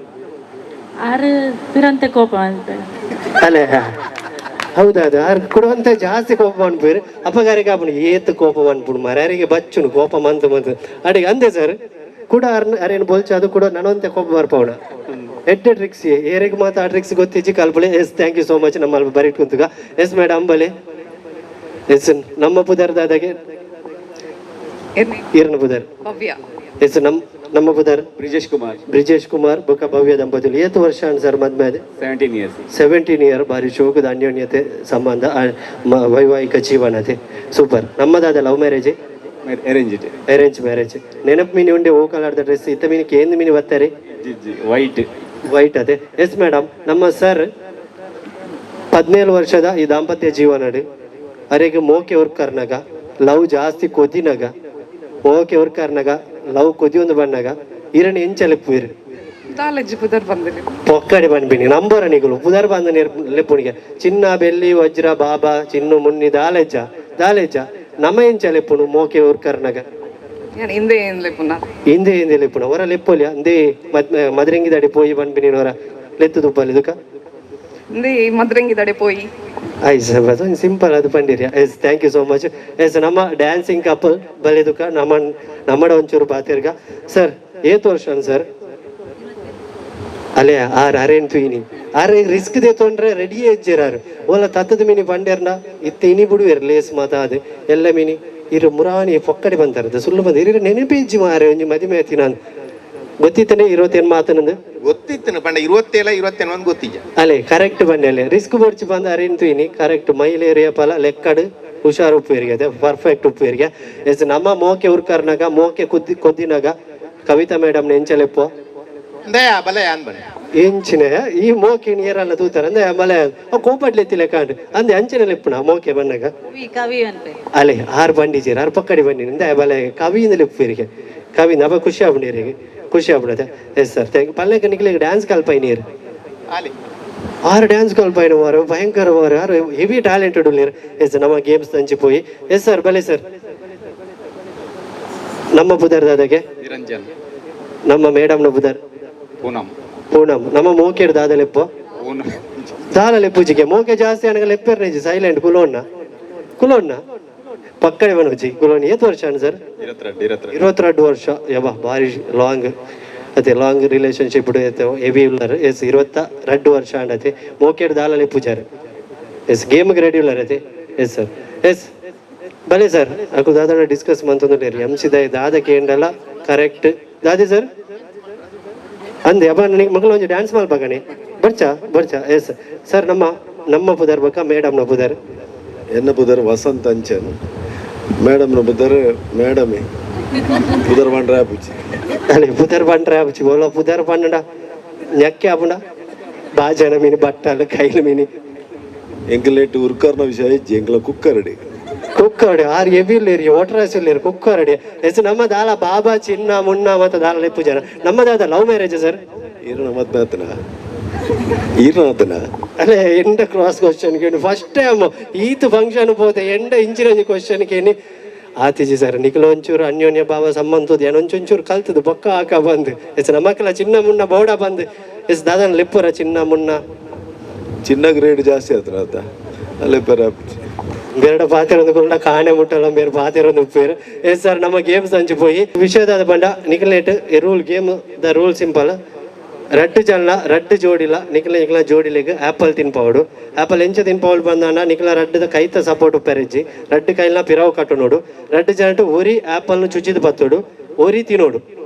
ಆರು ಪಿರಂತೆ ಕೋಪ ಮಲ್ಪೆರ್. ಅಲ್ಲೇ ಹೌದೌದು ಆರ್ ಕೊಡುವಂತ ಜಾಸ್ತಿ ಕೋಪ ಮನ್ಪುರು. ಅಪಗಾರಿಗೆ ಆಪುಂಡು ಏತ್ ಕೋಪ ಮನ್ಪುಡು ಮರ್ಯಾರಿಗೆ ಬಚ್ಚುನು ಕೋಪ ಮಂತು ಮಂತು ಅಡಿಗೆ ಅಂದೆ ಸರ್ ಕೂಡ ಅರೇನು ಬೋಲ್ಚ ಅದು ಕೂಡ ನನವಂತೆ ಕೋಪ ಬರ್ಪವಣ ಎಡ್ಡೆ ಟ್ರಿಕ್ಸ್ ಏರಿಗೆ ಮಾತ್ರ ಆ ಟ್ರಿಕ್ಸ್ ಗೊತ್ತಿಜ್ಜಿ ಕಲ್ಪಳೆ. Yes thank you so much. ನಮ್ಮ ಅಲ್ಪ ಬರೀಟ್ ಕುಂತುಗ. ಎಸ್ ಮೇಡಮ್ ಬಲೆ. ಎಸ್ ನಮ್ಮ ಪುದರ್ ದಾದಾಗೆ ಈರನ ಪುದರ್? ಭವ್ಯ. ಎಸ್ ನಮ್ಮ ನಮ್ಮ ಪುದರ್? ಬ್ರಿಜೇಶ್ ಕುಮಾರ್. ಬ್ರಿಜೇಶ್ ಕುಮಾರ್ ಬೊಕ ಭವ್ಯ ದಂಪತಿಲು. ಏತು ವರ್ಷ ಸರ್ ಮದ್ಮೆ ಅದೇ? 17 ಇಯರ್ಸ್. 17 ಇಯರ್. ಬಾರಿ ಶೋಕದ ಅನ್ಯೋನ್ಯತೆ ಸಂಬಂಧ ವೈವಾಹಿಕ ಜೀವನತೆ super. ನಮ್ಮದಾದ love marriage? Arrange. Arrange marriage. ನೆನಪು ಮೀನಿ ಉಂಡೆ ಓ ಕಲರ್ದ ಡ್ರೆಸ್ ಇತ್ತ ಮೀನಿ ಕೇಂದ್ರ ಮೀನಿ ಬರ್ತಾರೆ? ವೈಟ್. ವೈಟ್ ಅದೇ. ಎಸ್ ಮೇಡಮ್ ನಮ್ಮ ಸರ್ 17 ವರ್ಷದ ಈ ದಾಂಪತ್ಯ ಜೀವನ ಅರೆಗೆ ಮೋಕೆ ವರ್ಕರ್ನಾಗ ಲವ್ ಜಾಸ್ತಿ ಕೊದಿನಾಗ ಮೋಕೆ ವರ್ಕರ್ನಾಗ ಲವ್ ಕೊದಿಯೊಂದು ಬಣ್ಣಾಗ ಇರಣ ಎಂಚಲೆಪ್ಪು ಕಾಲೇಜ್ ಪುದರ್ ಬಂದಿಲ್ಲ. ಪೊಕ್ಕಡಿ ಬಂದ್ಬಿನಿ ನಂಬರ ನಿಗುಲು ಪುದರ್ ಬಂದ ಲೆಪ್ಪುಣಿಗೆ ಚಿನ್ನ ಬೆಳ್ಳಿ ವಜ್ರ ಬಾಬಾ ಚಿನ್ನು ಮುನ್ನಿ ದಾಲೆಜ್ಜ ದಾಲೆಜ್ಜ. ನಮ್ಮ ಎಂಚಲೆಪ್ಪುನು ಮೋಕೆ ವರ್ಕರ್ನಾಗ? ಹಿಂದೆ ಏನ್ ಲೆಪ್ಪುನ? ಹಿಂದೆ ಹಿಂದೆ ಲೆಪ್ಪುನ ಹೊರ ಲೆಪ್ಪೊಲಿ ಅಂದೇ ಮದ್ರಂಗಿದಡಿ ಪೋಯಿ ಬಂದ್ಬಿನಿ ಹೊರ ಲೆತ್ತು ತುಪ್ಪಲ್ಲಿ ಇದಕ್ಕ. ಹಿಂದೆ ಮದ್ರಂಗಿದಡೆ ಪೋಯಿ. ಆಯ್ತು ಸರ್ ಬಸ್ ಒಂದು ಸಿಂಪಲ್ ಅದು ಪಂಡಿರಿ. Yes thank you so much. Yes ನಮ್ಮ ಡ್ಯಾನ್ಸಿಂಗ್ ಕಪಲ್ ಬಲಿದುಕ ನಮ್ಮ ನಮ್ಮಡ ಒಂಚೂರು ಬಾತಿರ್ಗ. ಸರ್ ಏತು ವರ್ಷ ಸರ್? ಅಲ್ಲೇ ಆರ್ ಅರೇನ್ ತುಯಿನಿ ಆರೆ ರಿಸ್ಕ್ they ತೊಂಡ್ರೆ ರೆಡಿ ಎಜ್ಜಿರಾರು ಓಲ ತತ್ತದ ಮೀನಿ ಬಂಡೇರ್ನ ಇತ್ತ ಇನಿ ಬಿಡುವೆರ್ ಲೇಸ್ ಮಾತ ಅದು ಎಲ್ಲ ಮೀನಿ ಇರು ಮುರಾಣಿ ಪೊಕ್ಕಡಿ ಬಂತಾರದು ಸುಳ್ಳು ಬಂದು ಇರು ನೆನಪೇಜ್ಜಿ ಮಾರೆ ಒಂಜಿ ಮದಿಮೆ ಆತಿ ನಾನು ಗೊತ್ತಿತ್ತನೆ ಇರುವತ್ತೇನು ಮಾತನಂದು. ಗೊತ್ತಿತ್ತು ಪಂಡ 27 28 ಒಂದು ಗೊತ್ತಿಜ್ಜ. ಅಲೆ ಕರೆಕ್ಟ್ ಬನ್ನಿ ಅಲ್ಲೇ ರಿಸ್ಕ್ ಬೋಡ್ಚಿ ಬಂದ ಅರೇನ್ ತುಯಿನಿ ಕರೆಕ್ಟ್ ಮಹಿಳೆಯರು ಪಲ ಲೆಕ್ಕಡು ಹುಷಾರು ಉಪ್ಪುವರಿಗೆ ಅದೇ ಪರ್ಫೆಕ್ಟ್ ಉಪ್ಪುವರಿಗೆ. ಎಸ್ ನಮ್ಮ ಮೋಕೆ ಉರ್ಕರ್ನಾಗ ಮೋಕೆ ಕುದ್ದಿ ಕೊದ್ದಿನಾಗ ಕವಿತಾ ಮೇಡಮ್ ನೆಂಚಲೆಪ್ಪೋ? ದಯಾ ಬಲ ಅನ್ ಬನ್ನಿ. ಎಂಚಿನ ಈ ಮೋಕೆ ನೀರಲ್ಲ ತೂತಾರ ಅಂದೆ ಮಲೆ ಕೋಪಡ್ಲೆತ್ತಿ ಲೆಕ್ಕಾಂಡ್ ಅಂದೆ ಅಂಚಿನ ಲೆಪ್ಪುನ ಮೋಕೆ ಬಣ್ಣಗ. ಕವಿ ಕವಿ ಅನ್ಪೆ. ಅಲೆ ಆರು ಬಂಡಿಜೀರ್ ಆರು ಪಕ್ಕಡಿ ಬಂಡಿ ಅಂದೆ ಬಲೆ ಕವಿಯಿಂದ ಲೆಪ್ಪುವರಿಗೆ ಕವಿ ನವ ಖುಷಿ ಆಗ್ಬಿಡಿರಿಗೆ ಖುಷಿ ಆಗ್ಬಿಡತ್ತೆ. Yes sir thank ಪಲ್ಲೆಕ ನಿಕ್ಲಿಗೆ dance ಕಲ್ಪೈ ನೀರು? ಆಲಿ. ಆರು ಡ್ಯಾನ್ಸ್ ಕಲ್ಪೈನ ವಾರು ಭಯಂಕರ ವಾರು ಆರು ಹೆವಿ ಟ್ಯಾಲೆಂಟೆಡ್ ಉಳ್ಳೇರು. ಎಸ್ ನಮ್ಮ ಗೇಮ್ಸ್ ತಂಚಿ ಪೋಯಿ. ಎಸ್ ಸರ್ ಬಲೆ ಸರ್ ನಮ್ಮ ಪುದರ್ ದಾದಾಗೆ? ನಿರಂಜನ್. ನಮ್ಮ ಮೇಡಮ್ನ ಪುದರ್? ಪೂನಂ. ಪೂನಂ. ನಮ್ಮ ಮೋಕೇಡ್ ದಾದಲೆಪ್ಪೋ? ಪೂನಂ. ದಾಲಲೆ ಪೂಜೆಗೆ ಮೋಕೆ ಜಾಸ್ತಿ ಅನಗ ಲೆಪ್ಪೆರ್ ನೇಜಿ ಸೈಲೆಂಟ್ ಕುಲೋಣ್ಣ ಕುಲೋಣ್ಣ ಪಕ್ಕಡೆ ಬನೋಜಿ ಕುಲೋಣ. ಏತ್ ವರ್ಷ ಅಣ್ಣ ಸರ್? 22 22. 22 ವರ್ಷ. ಯಬ್ಬ ಭಾರಿ ಲಾಂಗ್ ಅದೇ long relationship heavy ಉಳ್ಳಾರ. S 22 ವರ್ಷ ಅಂಡತೆ ಮೋಕೇಡ್ ದಾಲಲೆ ಪೂಜಾರಿ. ಎಸ್ ಗೇಮ್ಗೆ ರೆಡಿ ಉಳ್ಳಾರ ಅದೇ. Yes sir S ಬಲೆ ಸರ್ ಅಕು ದಾದನ ಡಿಸ್ಕಸ್ ಮಂತೊಂದು ಎಂ ಸಿ ದಾದ ಕೇಂಡಲ್ಲ ಕರೆಕ್ಟ್ ದಾದಿ ಸರ್ ಅಂದೆ ಅಪ್ಪ ನನಗೆ ಮಗಳು ಒಂಜಿ ಡ್ಯಾನ್ಸ್ ಮಲ್ಪಕಣೆ ಬರ್ಚಾ ಬರ್ಚಾ. ಎಸ್ ಸರ್ ನಮ್ಮ ನಮ್ಮ ಪುದರ್ ಬಕ್ಕ ಮೇಡಮ್ನ ಪುದರ್? ಎನ್ನ ಪುದರ್ ವಸಂತ ಅಂಚನ್. ಮೇಡಮ್ನ ಪುದರ್ ಮೇಡಮೇ ಪುದರ್ ಬಂಡ್ರೆ ಆಪುಜಿ. ಅಲೆ ಪುದರ್ ಬಂಡ್ರೆ ಆಪುಜಿ ಓಲ ಪುದರ್ ಪಂಡ ñಕ್ಕೆ ಆಪುಂಡ ಬಾಜನ ಮೀನು ಬಟ್ಟಲು ಕೈಲು ಮೀನು ಎಂಕಲೇಟ್ ಉರ್ಕರ್ನ ವಿಷಯ ಇಜ್ಜಿ ಎಂಕಲ ಕುಕ್ಕರಡಿ ಕುಕ್ಕರಡಿ ಆರು ಎವಿ ಓಟರಾಸ್ ಇಲ್ಲೇರು ಕುಕ್ಕರಡಿ ಎಸ್ ನಮ್ಮ ದಾಲ ಬಾಬಾ ಚಿನ್ನ ಮುನ್ನ ಮತ್ತು ದಾಲ ಲೆಪ್ಪು ಜನ ನಮ್ಮ ದಾದ love marriage sir ಈರನ ಮದ್ವೆ ಆತನ ಈರನ ಆತನ ಅಲ್ಲೇ ಎಂಡ ಕ್ರಾಸ್ ಕ್ವಶನ್ ಕೇಳಿ ಫಸ್ಟ್ ಟೈಮ್ ಈತ್ ಫಂಕ್ಷನ್ ಪೋತೆ ಎಂಡ ಇಂಚಿನ ಕ್ವಶನ್ ಕೇನಿ ಆತಿಜಿ ಸರ್ ನಿಖಿಲ ಒಂಚೂರು ಅನ್ಯೋನ್ಯ ಭಾವ ಸಂಬಂಧದ ಏನೊಂಚೂರು ಕಲ್ತದ್ದು ಬೊಕ್ಕ ಹಾಕ ಬಂದು ಎಸ್ ನಮ್ಮಕ್ಕಲ ಚಿನ್ನ ಮುನ್ನ ಬೋಡ ಬಂದು ಎಸ್ ದಾದನ ಲೆಪ್ಪುರ ಚಿನ್ನ ಮುನ್ನ ಚಿನ್ನ ಗ್ರೇಡ್ ಜಾಸ್ತಿ ಆತನ ಆತ ಅಲ್ಲೇ ಪರ ಬೇರೆ ಪಾತಿರೊಂದು ಕೂಡ ಕಾಣೆ ಮುಟ್ಟಲ್ಲ ಬೇರೆ ಪಾತಿರೊಂದು ಉಪ್ಪೇರು ಎಸ್ ಸರ್ ನಮ್ಮ ಗೇಮ್ಸ್ ಅಂಚು ಪೋಯಿ ವಿಷಯದಾದ ಬಂಡ ನಿಖಿಲೇಟ್ rule game the rule simple ರಡ್ಡು ಜನ ರಡ್ಡು ಜೋಡಿಲ ನಿಖಿಲ ನಿಖಿಲ ಜೋಡಿಲಿಗೆ ಆ್ಯಪಲ್ ತಿನ್ಪವಡು ಆ್ಯಪಲ್ ಎಂಚ ತಿನ್ಪವಡು ಬಂದಾನ ನಿಖಿಲ ರಡ್ಡದ ಕೈತ ಸಪೋರ್ಟ್ ಉಪ್ಪೆರೆಜ್ಜಿ ರಡ್ಡು ಕೈಲ ಪಿರಾವು ಕಟ್ಟು ನೋಡು ರಡ್ಡು ಜನಟು ಒರಿ ಆ್ಯಪಲ್ನು ಚುಚಿದು ಬತ್ತೋಡು ಒರಿ ತಿನ್ನೋಡು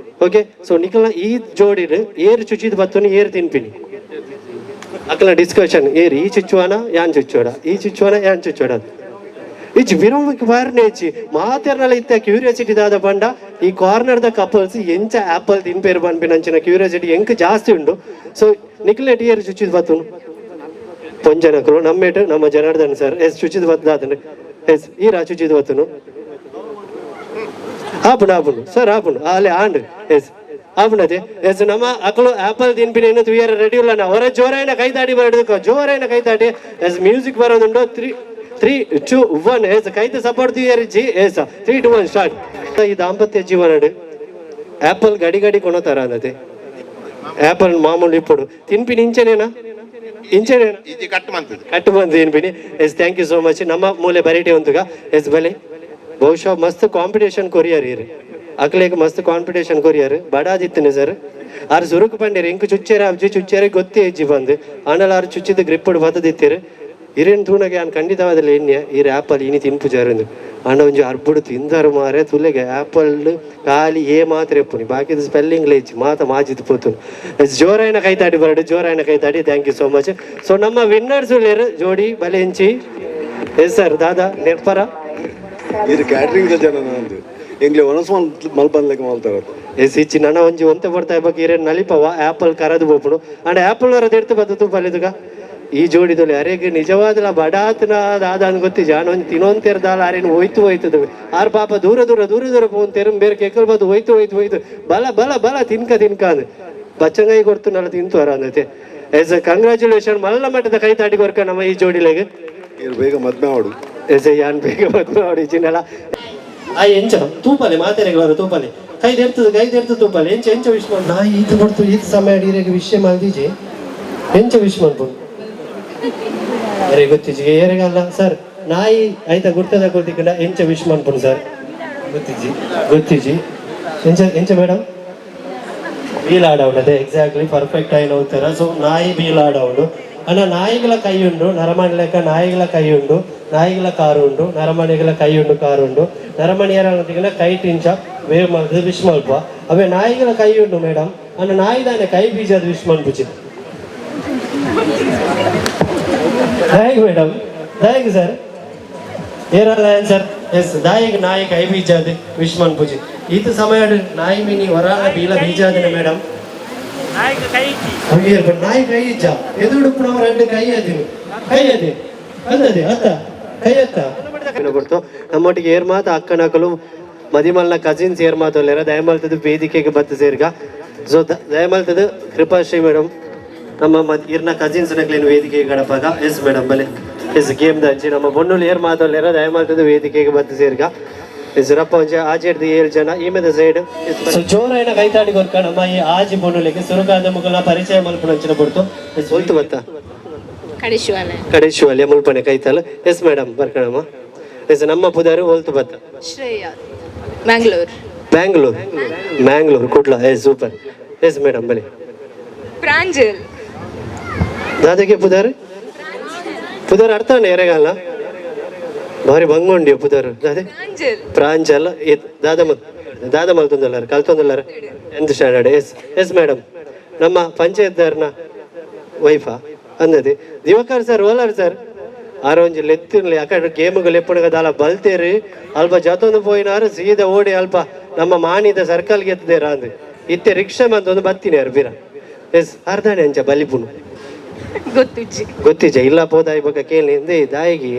ಓಕೆ ಸೊ ನಿಖಿಲ ಈ ಜೋಡಿಲು ಏರು ಚುಚಿದು ಬತ್ತೋನು ಏರು ತಿನ್ಪಿನಿ ಅಕ್ಕಲ ಡಿಸ್ಕಷನ್ ಏರು ಈ ಚುಚ್ಚುವಾನ ಯಾನ್ ಚುಚ್ಚೋಡ ಈ ಚುಚ್ಚುವಾನ ಯಾನ್ ಚುಚ್ಚೋಡ ಇಚ್ಚಿ ವಿರಮಕ್ಕೆ ಬಾರ್ನೆ ಇಚ್ಚಿ ಮಾತೆರ್ನಲ ಇತ್ತ ಕ್ಯೂರಿಯಾಸಿಟಿ ದಾದ ಬಂಡ ಈ corner the couples ಎಂಚ ಆಪಲ್ ತಿನ್ಪೇರು ಪನ್ಪಿನಂಚಿನ ಕ್ಯೂರಿಯಾಸಿಟಿ ಎಂಕ್ ಜಾಸ್ತಿ ಉಂಡು ಸೊ ನಿಕ್ಲೆಟ್ ಇಯರ್ ಚುಚ್ಚಿದ್ ಬತ್ತುನು ಪೊಂಜನಕುಲು ನಮ್ಮೇಟು ನಮ್ಮ ಜನಾರ್ದನ್ ಸರ್ ಎಸ್ ಚುಚ್ಚಿದ್ ಬತ್ತದಾತನು ಎಸ್ ಈರಾ ಚುಚ್ಚಿದ್ ಬತ್ತುನು ಆಪುಂಡು ಆಪುಂಡು ಸರ್ ಆಪುಂಡು ಅಲ್ಲೇ ಆಂಡ್ ಎಸ್ ಆಪುಂಡತೆ ಎಸ್ ನಮ್ಮ ಅಕಲು ಆಪಲ್ ತಿನ್ಪಿನ ಇನ್ನು ತುಯ್ಯರ ರೆಡಿ ಇಲ್ಲ ಹೊರ ಜೋರಾಯಿನ ಕೈತಾಡಿ ಬರೋದಕ್ಕೆ ಜೋರಾಯಿನ ಕೈತಾಡಿ ಎಸ್ ಮ್ಯೂಸಿಕ್ ಬರೋದುಂಡು 3 3 2 1 ಎಸ್ ಕೈತ ಸಪೋರ್ಟ್ ತುಯ್ಯರಿಜಿ ಎಸ್ 3 2 1 ಸ್ಟಾರ್ಟ್. ಈ ದಾಂಪತ್ಯ ಜೀವನ ಆಪಲ್ ಗಡಿ ಗಡಿ ಕೊಣತಾರ ಅಂದತೆ ಆಪಲ್ ಮಾಮೂಲಿ ಇಪ್ಪಡು ತಿನ್ಪಿನ ಇಂಚನೇನಾ ಇಂಚನೇನಾ ಇಜ್ಜಿ ಕಟ್ ಮಂತದ್ದು ಕಟ್ಟು ಬಂದು ತಿನ್ಪಿನಿ yes thank you so much. ನಮ್ಮ ಮೂಲೆ ಬರೀಟಿ ಉಂತುಗ ಎಸ್ ಬಲೆ ಬಹುಶಃ ಮಸ್ತ್ ಕಾಂಪಿಟೇಷನ್ ಕೊರಿಯರ್ ಇರು ಅಕ್ಲೇಗ್ ಮಸ್ತ್ ಕಾಂಪಿಟೇಷನ್ ಕೊರಿಯರ್ ಬಡಾದಿತ್ತನೆ ಸರ್ ಆರು ಸುರುಕು ಪಂಡೇರು ಇಂಕು ಚುಚ್ಚೇರ ಅಬ್ಜಿ ಚುಚ್ಚೇರೆ ಗೊತ್ತೇ ಹೆಜ್ಜಿ ಬಂದು ಆಂಡಲ ಆರು ಚುಚ್ಚಿದ ಗ್ರಿಪ್ಪಡು ಬತ್ತದಿತ್ತೀರು ಇರೇನು ತೂನಗೆ ಆನ್ ಖಂಡಿತವಾದಲ್ಲ ಎಣ್ಣೆ ಇರು ಆ್ಯಪಲ್ ಇನಿ ತಿನ್ಪು ಜಾರಂದು ಆಂಡ ಒಂಜಿ ಅರ್ಬುಡು ತಿಂದಾರು ಮಾರೆ ತುಲೆಗೆ ಆ್ಯಪಲ್ ಖಾಲಿ ಏ ಮಾತ್ರ ಎಪ್ಪುನಿ ಬಾಕಿದ ಸ್ಪೆಲ್ಲಿಂಗ್ ಲೇಜ್ ಮಾತ ಮಾಜಿದ್ ಪೋತುನು ಜೋರಾಯನ ಕೈತಾಡಿ ಬರಡು ಜೋರಾಯನ ಕೈತಾಡಿ thank you so much. So ನಮ್ಮ ವಿನ್ನರ್ಸ್ ಉಳ್ಳೇರು ಜೋಡಿ ಬಲೆಂಚಿ ಎಸ್ ಸರ್ ದಾದಾ ನೆರ್ಪರ ಇದು ಕ್ಯಾಟ್ರಿಂಗ್ ಜನ ನಂದು ಎಂಗ್ಲೆ ಒಣಸ್ ಮಲ್ಪನ್ಲೆಕ್ಕ ಮಲ್ತಾರ ಎಸ್ ಇಚ್ಚಿ ನನ್ನ ಒಂಜಿ ಒಂತೆ ಬರ್ತಾ ಇಬ್ಬಕ್ಕೆ ಇರೇನು ನಲಿಪವ ಆ್ಯಪಲ್ ಕರದು ಬೋಪುಡು ಅಂಡ್ ಆ್ಯಪಲ್ ಅವರ ಬತ್ತು ತೂಪಲ್ಲಿದುಗ ಈ ಜೋಡಿದಲ್ಲಿ ಅರೆಗೆ ನಿಜವಾದಲ ಬಡಾತನ ದಾದ ಅನ್ ಗೊತ್ತಿ ಜಾನ ಒಂಜಿ ತಿನ್ನೊಂತೇರ್ ದಾಲ ಅರೇನು ಹೋಯ್ತು ಹೋಯ್ತದ ಆರ್ ಪಾಪ ದೂರ ದೂರ ದೂರ ದೂರ ಪೋಂತೇರು ಬೇರೆ ಕೆಕ್ಕಲ್ ಬದ್ದು ಹೋಯ್ತು ಹೋಯ್ತು ಹೋಯ್ತು ಬಲ ಬಲ ಬಲ ತಿನ್ಕ ತಿನ್ಕ ಅಂದ್ ಬಚ್ಚಂಗಾಯಿ ಕೊಡ್ತು ನಲ್ಲ ತಿಂತು ಅರ ಅಂದತೆ ಎಸ್ ಕಂಗ್ರ್ಯಾಚುಲೇಷನ್ ಮಲ್ಲ ಮಟ್ಟದ ಕೈ ತಾಟಿ ಕೊರ್ಕ ನಮ್ಮ ಈ ಜೋಡಿಲೆಗೆ ಬೇಗ ಮದ್ವೆ ಮಾಡು ಎಸ್ ಯಾನ್ ಬೇಗ ಮದ್ವೆ ಮಾಡಿ ಚಿನ್ನಲ ಆ ಎಂಚ ತೂಪಲೆ ಮಾತೆರೆಗಳು ತೂಪಲೆ ಕೈದೆರ್ತದೆ ಕೈದೆರ್ತದೆ ತೂಪಲೆ ಎಂಚ ಎಂಚ ವಿಶ್ ಮಾಡು ನಾ ಈತ ಬಡ್ತು ಈತ ಸಮಯ ಅಡಿರೆಗೆ ವಿಷಯ ಮಲ್ದಿಜೆ ಎಂಚ ವಿಶ್ ಮಾಡ್ಬೋದು ಅರೆ ಗೊತ್ತಿಜಿ ಏರೆಗಲ್ಲ ಸರ್ ನಾಯಿ ಆಯ್ತಾ ಗುರ್ತದ ಗೊತ್ತಿಕ್ಕಂಡ ಎಂಚ ವಿಶ್ ಮಾಡ್ಬೋದು ಸರ್ ಗೊತ್ತಿಜಿ ಗೊತ್ತಿಜಿ ಎಂಚ ಎಂಚ ಮೇಡಮ್ ಬೀಲಾಡವನದೆ ಎಕ್ಸಾಕ್ಟ್ಲಿ ಪರ್ಫೆಕ್ಟ್ ಆಗಿ ನೋಡ್ತಾರ. ಸೊ ನಾಯಿ ಬೀಲಾಡವನು ಅಣ್ಣ ನಾಯಿಗಳ ಕೈ ಉಂಡು ನರಮಣಿ ಲೆಕ್ಕ ನಾಯಿಗಳ ಕೈ ಉಂಡು ನಾಯಿಗಳ ಕಾರು ಉಂಡು ನರಮಣಿಗಳ ಕೈ ಉಂಡು ಕಾರು ಉಂಡು ನರಮಣಿಯರ ಕೈ ಟಿಂಚ ವೇವ್ ಮಲ್ತದ ವಿಶ್ ಮಲ್ಪ ಅವೇ ನಾಯಿಗಳ ಕೈ ಉಂಡು ಮೇಡಮ್ ಅಣ್ಣ ನಾಯಿ ದಾನೆ ಕೈ ಬೀಜದ ವಿಶ್ ಮನ್ಪುಚಿ thank madam thank sir ಏರಲ್ಲ answer S ದಾಯಿಗೆ ನಾಯಿ ಕೈ ಬೀಜಾದ ವಿಶ್ ಮನ್ಪುಜಿ ಈತ ಸಮಯ ನಾಯಿ ಮಿನಿ ಹೊರ ಬೀಲ ಬೀಜಾದನೆ ಮೇಡಮ್ ನಾಯಿ ಕೈ ಇಜ್ಜ ಎದುರುಡುಪ್ಪುನವ రెండు ಕೈ ಅದಿನಿ ಕೈ ಅದಿ ಅಲ್ಲದೆ ಅತ್ತ ಕೈ ಅತ್ತ ಕೊಡ್ತು ನಮ್ಮೊಟ್ಟಿಗೆ ಏರ್ ಮಾತು ಅಕ್ಕನಕಲು ಮದಿಮಲ್ನ ಕಸಿನ್ಸ್ ಏರ್ ಮಾತು ದಯಮಲ್ತದ ವೇದಿಕೆಗೆ ಬತ್ತ ಸೇರ್ಗ ಸೊ ದಯಮಲ್ತದ ಕೃಪಾಶ್ರೀ ಮೇಡಮ್ ನಮ್ಮ ಇರ್ನ ಕಸಿನ್ಸ್ ನಕ್ಲೇನು ವೇದಿಕೆಗೆ ಗಡಪಾಗ ಎಸ್ ಮೇಡಮ್ ಬಲೆ ಎಸ್ ಗೇಮ್ ದಂಚಿ ನಮ್ಮ ಬೊಣ್ಣುಲು ಏರ್ ಮಾತೋಲ್ಲೇರ ದಯಮಲ್ತದ ವೇದಿಕೆಗೆ ಬತ್ತ ಸೇರ್ಗ ಎಸ್ ರಪ್ಪ ಒಂಜಿ ಆಜೆಡ್ದು ಏಳು ಜನ ಈಮೆದ ಸೈಡ್ ಸೊ ಜೋರಾಯಿನ ಕೈತಾಡಿ ಕೊರ್ಕ ನಮ್ಮ ಈ ಆಜಿ ಬೊಣ್ಣುಲಿಗೆ ಸುರುಕಾದ ಮುಗಲ ಪರಿಚಯ ಮಲ್ಪುನಂಚಿನ ಪೊರ್ತು ಎಸ್ ಒಲ್ತು ಬತ್ತ ಕಡೇಶುವಲ್ಯ ಮುಲ್ಪನೆ ಕೈತಾಲ ಎಸ್ ಮೇಡಮ್ ಬರ್ಕಣಮ್ಮ ಎಸ್ ನಮ್ಮ ಪುದಾರು ಒಲ್ತು ಬತ್ತ Shreya Mangalore Bangalore Mangalore Kudla yes super yes madam ಬಲಿ ಪ್ರಾಂಜಲ್ ದಾದಗೆ ಪುದಾರು ಪುದಾರ್ ಅರ್ಥಾನೆ ಎರೆಗಲ್ಲ ಭಾರಿ ಬಂಗೊಂಡಿ ಪುದಾರು ದಾದೆ ಪ್ರಾಂಜಲ್ ದಾದ ದಾದ ಮಲ್ತೊಂದಲ್ಲಾರ ಕಲ್ತೊಂದಲ್ಲಾರ 10th standard yes yes madam ನಮ್ಮ ಪಂಚಾಯತ್ದಾರ್ನ ವೈಫಾ ಅಂದದೆ ದಿವಾಕರ್ ಸರ್ ಓಲಾರ್ ಸರ್ ಆರೋಂಜಿ ಲೆತ್ತಿರ್ಲಿ ಅಕಡೆ ಗೇಮ್ಗಳು ಎಪ್ಪುನಗ ದಾಲ ಬಲ್ತೇರಿ ಅಲ್ಪ ಜತೊಂದು ಪೋಯಿನಾರು ಸೀದಾ ಓಡಿ ಅಲ್ಪ ನಮ್ಮ ಮಾಣಿದ ಸರ್ಕಲ್ಗೆ ಎತ್ತದೇರ ಅಂದು ಇತ್ತೆ ರಿಕ್ಷಾ ಮಂತೊಂದು ಬತ್ತೀನಿ ಯಾರು ಬೀರ. ಎಸ್ ಅರ್ಧಾಣೆ ಅಂಚ ಬಲಿಪುಣು. ಗೊತ್ತುಜ್ಜಿ. ಗೊತ್ತಿಜ್ಜ ಇಲ್ಲ ಪೋದಾಯಿ ಬೊಕ ಕೇಳಿ ಎಂದೇ ದಾಯಿಗಿ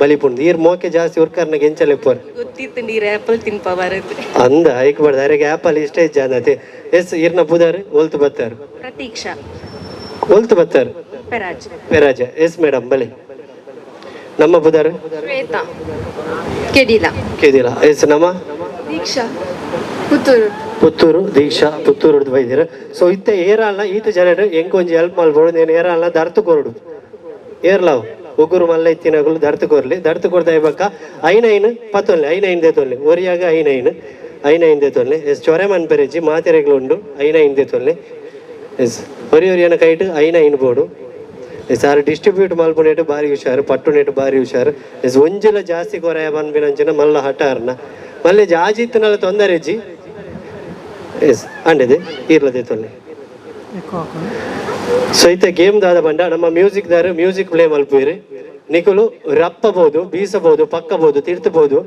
ಬಲಿಪುಣು ಈರ್ ಮೋಕೆ ಜಾಸ್ತಿ ಉರ್ಕರ್ನಾಗ ಎಂಚಲೆಪ್ಪರ್. ಗೊತ್ತಿತ್ತು ನೀರು ಆ್ಯಪಲ್ ತಿನ್ಪ ಬರದು. ಅಂದ ಐಕ್ ಬಡ್ದ ಅರೆಗೆ ಆ್ಯಪಲ್ ಇಷ್ಟ ಇಜ್ಜ ಅಂದತೆ. ಎಸ್ ಈರ್ನ ಪುದಾರ್ ಒಲ್ತು ಬತ್ತಾರು. ಪ್ರತೀಕ್ಷಾ. ಒಲ್ತು ಬತ್ತಾರು. ಪೆರಾಜ್. ಪೆರಾಜ. ಎಸ್ ಮೇಡಮ್ ಬಲಿ. ನಮ್ಮ ಪುದಾರ್ ಶ್ವೇತಾ ಕೆಡಿಲ. ಕೇದಿಲ್ಲ. ಎಸ್ ನಮ್ಮ ದೀಕ್ಷಾ ಪುತ್ತೂರು. ಪುತ್ತೂರು ದೀಕ್ಷಾ ಪುತ್ತೂರು ಬೈದಿರ. ಸೊ ಇತ್ತೆ ಏರಾಲ್ನ ಈತ ಜನರು ಎಂಕ್ ಒಂಜಿ ಹೆಲ್ಪ್ ಮಲ್ಬೋಡು ನೇನು ಏರಾಲ್ನ ದರ್ತು ಕೊರಡು ಏರ್ಲಾವ್ ಉಗುರು ಮಲ್ಲ ಇತ್ತಿನಗುಲು ದರ್ತು ಕೊರ್ಲಿ ದರ್ತು ಕೊರ್ದ ಬಕ್ಕ ಐನ್ ಐನ್ ಪತ್ತೊನ್ಲೆ ಐನ್ ಐನ್ ದೇತೊನ್ಲೆ ಒರಿಯಾಗ ಐನ್ ಐನ್ ಐನ್ ಐನ್ ದೇತೊನ್ಲೆ. ಎಸ್ ಚೊರೆ ಮನ್ಪೆರೆಜಿ ಮಾತೆರೆಗ್ಲು ಉಂಡು ಐನ್ ಐನ್ ದೇತೊನ್ಲೆ. ಎಸ್ ಒರಿ ಒರಿಯನ ಕೈಟ್ ಐನ್ ಐನ್ ಬೋಡು. ಎಸ್ ಆರು ಡಿಸ್ಟ್ರಿಬ್ಯೂಟ್ ಮಲ್ಪುನೇಟು ಬಾರಿ ಹುಷಾರು ಪಟ್ಟುನೇಟು ಬಾರಿ ಹುಷಾರು. ಎಸ್ ಒಂಜಿಲ ಜಾಸ್ತಿ ಕೊರೆಯ ಪನ್ಪಿನಂಚಿನ ಮಲ್ಲ ಹಠಾರ್ನ ಮಲ್ಲೆ ಜಾಜಿ ಇತ್ತಿನಲ್ಲ ತೊಂದರೆ ಇಜ್ಜಿ. ಎಸ್ ಅಂಡದೆ ಈರ್ಲದೆ ತೊನ್ನೆ. ಸೊ ಇತ್ತೆ ಗೇಮ್ ದಾದ ಬಂಡ ನಮ್ಮ ಮ್ಯೂಸಿಕ್ ದಾರು ಮ್ಯೂಸಿಕ್ ಪ್ಲೇ ಮಲ್ಪುಯಿರಿ. ನಿಕುಲು ರಪ್ಪಬಹುದು ಬೀಸಬಹುದು ಪಕ್ಕಬಹುದು ತಿರ್ತಬಹುದು.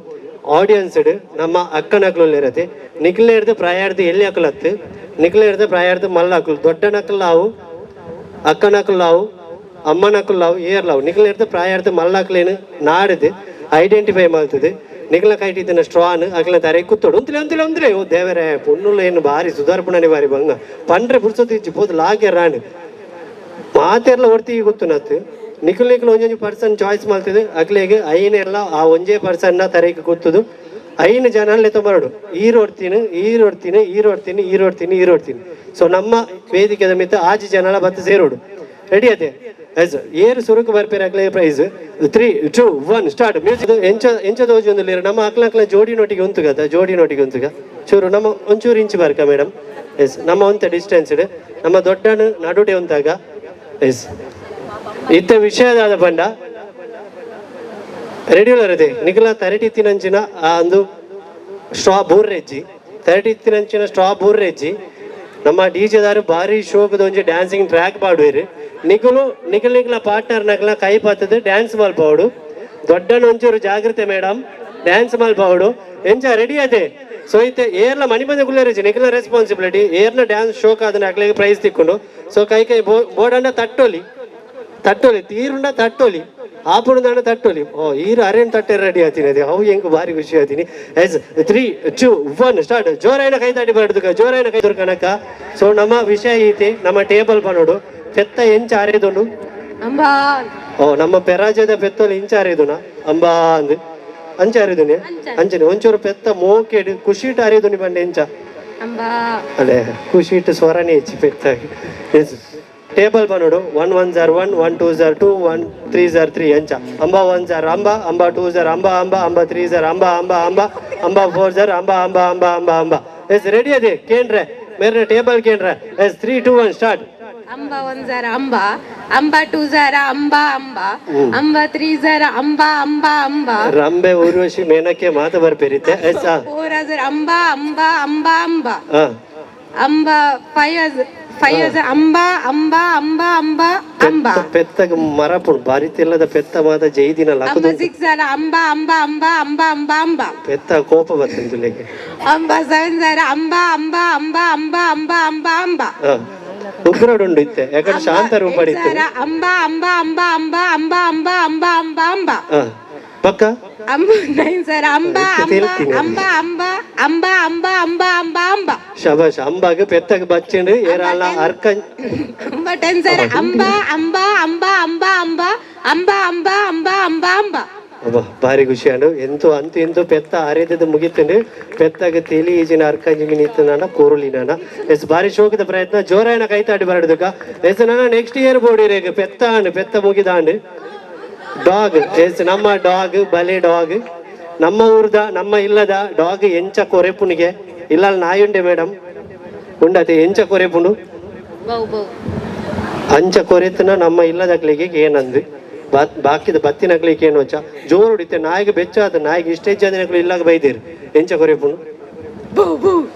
ಆಡಿಯನ್ಸ್ ನಮ್ಮ ಅಕ್ಕನಕ್ಲು ಇರತ್ತೆ ನಿಕ್ಲೇರ್ದು ಪ್ರಾಯಾರ್ದು ಎಲ್ಲಿ ಅಕಲತ್ತು ನಿಕ್ಲೇರ್ದು ಪ್ರಾಯಾರ್ದು ಮಲ್ಲ ಅಕ್ಲು ದೊಡ್ಡನಕ್ಲು ಅಕ್ಕನಕ್ಲು ಅಮ್ಮನಕ್ಲು ಏರ್ಲಾವು ನಿಕ್ಲೇರ್ದು ಪ್ರಾಯಾರ್ದು ಮಲ್ಲಾಕ್ಲೇನು ನಾಡಿದ್ದು ಐಡೆಂಟಿಫೈ ಮಾಡ್ತದೆ. ನಿಕ್ಲ ಕೈಟಿತ್ತಿನ ಸ್ಟ್ರಾನ್ ಅಕ್ಲ ತರೆ ಕೂತೋಡು ಉಂತಲೆ ಉಂತಲೆ ಉಂತಲೆ ಓ ದೇವರೇ ಪೊನ್ನುಲ್ಲ ಏನು ಬಾರಿ ಸುಧಾರ್ಪಣೆ ಬಾರಿ ಬಂಗ ಪಂಡ್ರೆ ಪುರ್ಸೊತ್ತು ಇಜ್ಜಿ ಪೋದು ಲಾಗೆ ರಾಣಿ ಮಾತೆರ್ಲ ಒರ್ತಿಗೆ ಗೊತ್ತು ನತ್ತು. ನಿಖಲ್ ನಿಖಲ್ ಒಂಜೊಂಜಿ ಪರ್ಸನ್ ಚಾಯ್ಸ್ ಮಾಡ್ತಿದ್ದು ಅಕ್ಲೆಗ್ ಐನೆಲ್ಲ ಆ ಒಂಜೇ ಪರ್ಸನ್ನ ತರೆಗೆ ಗೊತ್ತದು ಐನು ಜನ ತೊಂಬರಡು ಈರೋಡ್ತೀನಿ ಈರೋಡ್ತೀನಿ ಈರೋಡ್ತೀನಿ ಈರೋಡ್ತೀನಿ ಈರೋಡ್ತೀನಿ. ಸೊ ನಮ್ಮ ವೇದಿಕೆದ ಮಿತ್ತ ಆಜಿ ಜನಲ ಬತ್ತ ಸೇರೋಡು ರೆಡಿ ಅದೇ. ಎಸ್ ಏರು ಸುರುಕು ಬರ್ಪೇರು ಅಕ್ಲೆ prize 3 2 1 start music. ಎಂಚ ಎಂಚ ದೋಜಿ ಒಂದು ನಮ್ಮ ಅಕ್ಲ ಅಕ್ಲ ಜೋಡಿ ನೋಟಿಗೆ ಉಂತುಗತ ಜೋಡಿ ನೋಟಿಗೆ ಉಂತುಗ ಚೂರು ನಮ್ಮ ಒಂಚೂರು ಇಂಚು ಬರ್ಕ ಮೇಡಮ್. ಎಸ್ ನಮ್ಮ ಒಂತ ಡಿಸ್ಟೆನ್ಸ್ ನಮ್ಮ ದೊಡ್ಡನು ನಡುಟೆ ಉಂತಾಗ. ಎಸ್ ಇತ್ತ ವಿಷಯದಾದ ಬಂಡ ರೆಡಿಯುಲರ್ ಅದೇ ನಿಖಲ ತರಟಿ ತಿನಂಚಿನ ಆ ಒಂದು ಸ್ಟ್ರಾ ಬೋರ್ರೆಜ್ಜಿ ತರಟಿ ತಿನಂಚಿನ ಸ್ಟ್ರಾ ಬೋರ್ರೆಜ್ಜಿ ನಮ್ಮ ಡಿ ಜೆದಾರು ಭಾರಿ ಶೋಕದ ಒಂಜಿ ಡ್ಯಾನ್ಸಿಂಗ್ ಟ್ರ್ಯಾಕ್ ಪಾಡುವೆರು. ನಿಕುಲು ನಿಖಲ್ ನಿಖಲ ಪಾರ್ಟ್ನರ್ ನಕಲ ಕೈ ಪತ್ತದು ಡ್ಯಾನ್ಸ್ ಮಲ್ಪವಡು. ದೊಡ್ಡನ ಒಂಚೂರು ಜಾಗ್ರತೆ ಮೇಡಮ್ ಡ್ಯಾನ್ಸ್ ಮಲ್ಪವಡು. ಎಂಚ ರೆಡಿ ಅದೇ. ಸೊ ಇತ್ತೆ ಏರ್ಲ ಮಣಿ ಬಂದ ಕುಲ್ಲೇರಿಜಿ ನಿಖಲ ರೆಸ್ಪಾನ್ಸಿಬಿಲಿಟಿ ಏರ್ನ ಡ್ಯಾನ್ಸ್ ಶೋಕ್ ಆದನ ಅಕ್ಲೆಗ್ ಪ್ರೈಸ್ ತಿಕ್ಕೊಂಡು. ಸೊ ಕೈ ಕೈ ಬೋರ್ಡಂಡ ತಟ್ಟೊಲಿ ತಟ್ಟೊಲಿ ತೀರುಂಡ ತಟ್ಟೊಲಿ ಆಪುಣದಾಂಡ ತಟ್ಟೊಲಿ. ಓ ಈರು ಅರೇನ್ ತಟ್ಟೆ ರೆಡಿ ಆತೀನಿ ಅದೇ ಅವು ಹೆಂಗ್ ಭಾರಿ ಖುಷಿ ಆತೀನಿ. S 3 2 1 start. ಜೋರಾಯಿನ ಕೈ ತಾಟಿ ಬರಡುಕ ಜೋರಾಯಿನ ಕೈ ದೊರ್ಕಣಕ. ಸೊ ನಮ್ಮ ವಿಷಯ ಐತಿ ನಮ್ಮ ಟೇಬಲ್ ಪನೋಡು ಪೆತ್ತ ಎಂಚ ಆರೇದುಂಡು. ಅಂಬಾ. ಓ ನಮ್ಮ ಪೆರಾಜದ ಪೆತ್ತಲು ಇಂಚ ಆರೇದುನ ಅಂಬಾ ಅಂದ್ ಅಂಚ ಆರೇದುನಿ ಅಂಚನೆ ಒಂಚೂರು ಪೆತ್ತ ಮೋಕೆಡು ಖುಷಿಟ್ ಆರೇದುನಿ ಬಂಡೆ ಎಂಚ ಅಂಬಾ ಅಲ್ಲೇ ಖುಷಿಟ್ ಸ್ವರನೇ ಹೆಚ್ಚಿ ಪೆತ್ತಾಗಿ. ಎಸ್ ಟೇಬಲ್ ಪನೋಡು 1 1 0 1 1 2 0 2 1 3 0 3 ಎಂಚ ಅಂಬಾ 1 0 ಅಂಬಾ ಅಂಬಾ 2 0 ಅಂಬಾ ಅಂಬಾ ಅಂಬಾ 3 0 ಅಂಬಾ ಅಂಬಾ ಅಂಬಾ ಅಂಬಾ 4 0 ಅಂಬಾ ಅಂಬಾ ಅಂಬಾ ಅಂಬಾ ಅಂಬಾ. ಎಸ್ ರೆಡಿ ಅದೇ ಕೇಂದ್ರ ಮೇರೆ ಟೇಬಲ್ ಕೇಂದ್ರ. Yes 3 2 1 start. ಅಂಬಾ 1 0 ಅಂಬಾ ಅಂಬಾ 2 0 ಅಂಬಾ ಅಂಬಾ ಅಂಬಾ 3 0 ಅಂಬಾ ಅಂಬಾ ಅಂಬಾ ರಂಬೆ ಊರ್ವಶಿ ಮೇನಕೆ ಮಾತು ಬರ್ಪೇರಿತೆ. ಎಸ್ 4 0 ಅಂಬಾ ಅಂಬಾ ಅಂಬಾ ಅಂಬಾ ಅಂಬಾ 5 5 ಅಂಬಾ ಅಂಬಾ ಅಂಬಾ ಅಂಬಾ ಅಂಬಾ ಪೆತ್ತಗ ಮರಪುಣು ಬಾರಿ ತಿಲ್ಲದ ಪೆತ್ತ ಮಾತ ಜೈದಿನ ಅಂಬಾ 6 0 ಅಂಬಾ ಅಂಬಾ ಅಂಬಾ ಅಂಬಾ ಅಂಬಾ ಅಂಬಾ ಪೆತ್ತ ಕೋಪ ಬರ್ತಂತುಲೆಗೆ. ಅಂಬಾ 7 0 ಅಂಬಾ ಅಂಬಾ ಅಂಬಾ ಅಂಬಾ ಅಂಬಾ ಅಂಬಾ ಅಂಬಾ ಉಗ್ರಡುಂಡು ಇತ್ತೆ ಯಾಕಂದ್ರೆ ಶಾಂತ ರೂಪ ಇತ್ತು. ಅಂಬಾ ಅಂಬಾ ಅಂಬಾ ಅಂಬಾ ಅಂಬಾ ಅಂಬಾ ಅಂಬಾ ಅಂಬಾ ಅಂಬಾ ಪಕ್ಕ ಅಂಬಾ 9 0 ಅಂಬಾ ಅಂಬಾ ಅಂಬಾ ಅಂಬಾ ಅಂಬಾ ಅಂಬಾ ಅಂಬಾ ಅಂಬಾ ಅಂಬಾ ಶಬಾಷ್ ಅಂಬಾಗ ಪೆತ್ತಗ ಬಚ್ಚಿಂಡು ಏರಾಲ ಅರ್ಕ ಅಂಬಾ 10 0 ಅಂಬಾ ಅಂಬಾ ಅಂಬಾ ಅಂಬಾ ಅಂಬಾ ಅಂಬಾ ಅಂಬಾ ಅಂಬಾ ಅಂಬಾ ಅಂಬಾ. ಅಬ್ಬಾ ಭಾರಿ ಖುಷಿ ಅಂಡು ಎಂತು ಅಂತು ಎಂತು ಪೆತ್ತ ಅರಿದದ ಮುಗಿತಂಡು ಪೆತ್ತಾಗ ತಿಲಿ ಈಜಿನ ಅರ್ಕಂಜಿ ಮಿನಿತ್ತನ ಕೋರುಲಿನ. ಎಸ್ ಭಾರಿ ಶೋಕದ ಪ್ರಯತ್ನ ಜೋರಾಯಣ ಕೈತಾಡಿ ಬರಡುದಕ್ಕ. ಎಸ್ ನನ್ನ next year body ರೇಗ ಪೆತ್ತ ಅಂಡು ಪೆತ್ತ ಮುಗಿದಾಂಡು ಡಾಗ್. ಎಸ್ ನಮ್ಮ ಡಾಗ್ ಬಲೆ ಡಾಗ್ ನಮ್ಮ ಊರ್ದ ನಮ್ಮ ಇಲ್ಲದ ಡಾಗ್ ಎಂಚ ಕೊರೆಪುಣಿಗೆ ಇಲ್ಲ ನಾಯುಂಡೆ ಮೇಡಮ್ ಉಂಡತೆ ಎಂಚ ಕೊರೆಪುಣು ಅಂಚ ಕೊರೆತನ ನಮ್ಮ ಇಲ್ಲದಕ್ಲಿಗೆ ಏನಂದು ಬಾಕಿದ ಬತ್ತಿನಕ್ಲಿಗೆ ಏನು ಅಂಚ ಜೋರು ಹೊಡಿತೆ ನಾಯಿಗೆ ಬೆಚ್ಚಾದ ನಾಯಿಗೆ ಇಷ್ಟೇ ಜನಗಳು ಇಲ್ಲಾಗ ಬೈದಿರು ಎಂಚ ಕೊರೆಪುಣು.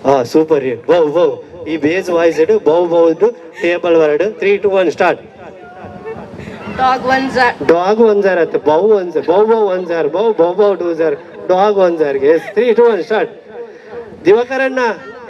ಹಾ ಸೂಪರ್ ಬೌ ಬೌ ಈ ಬೇಸ್ ವಾಯ್ಸ್ ಇಡು ಬೌ ಬೌ table word 3 2 1 start. Dog 1 0 dog 1 0 ಆಯ್ತು ಬೌ 1 0 ಬೌ ಬೌ 1 0 ಬೌ ಬೌ ಬೌ 2 0 dog 1 0. S 3 2 1 start. ದಿವಾಕರಣ್ಣ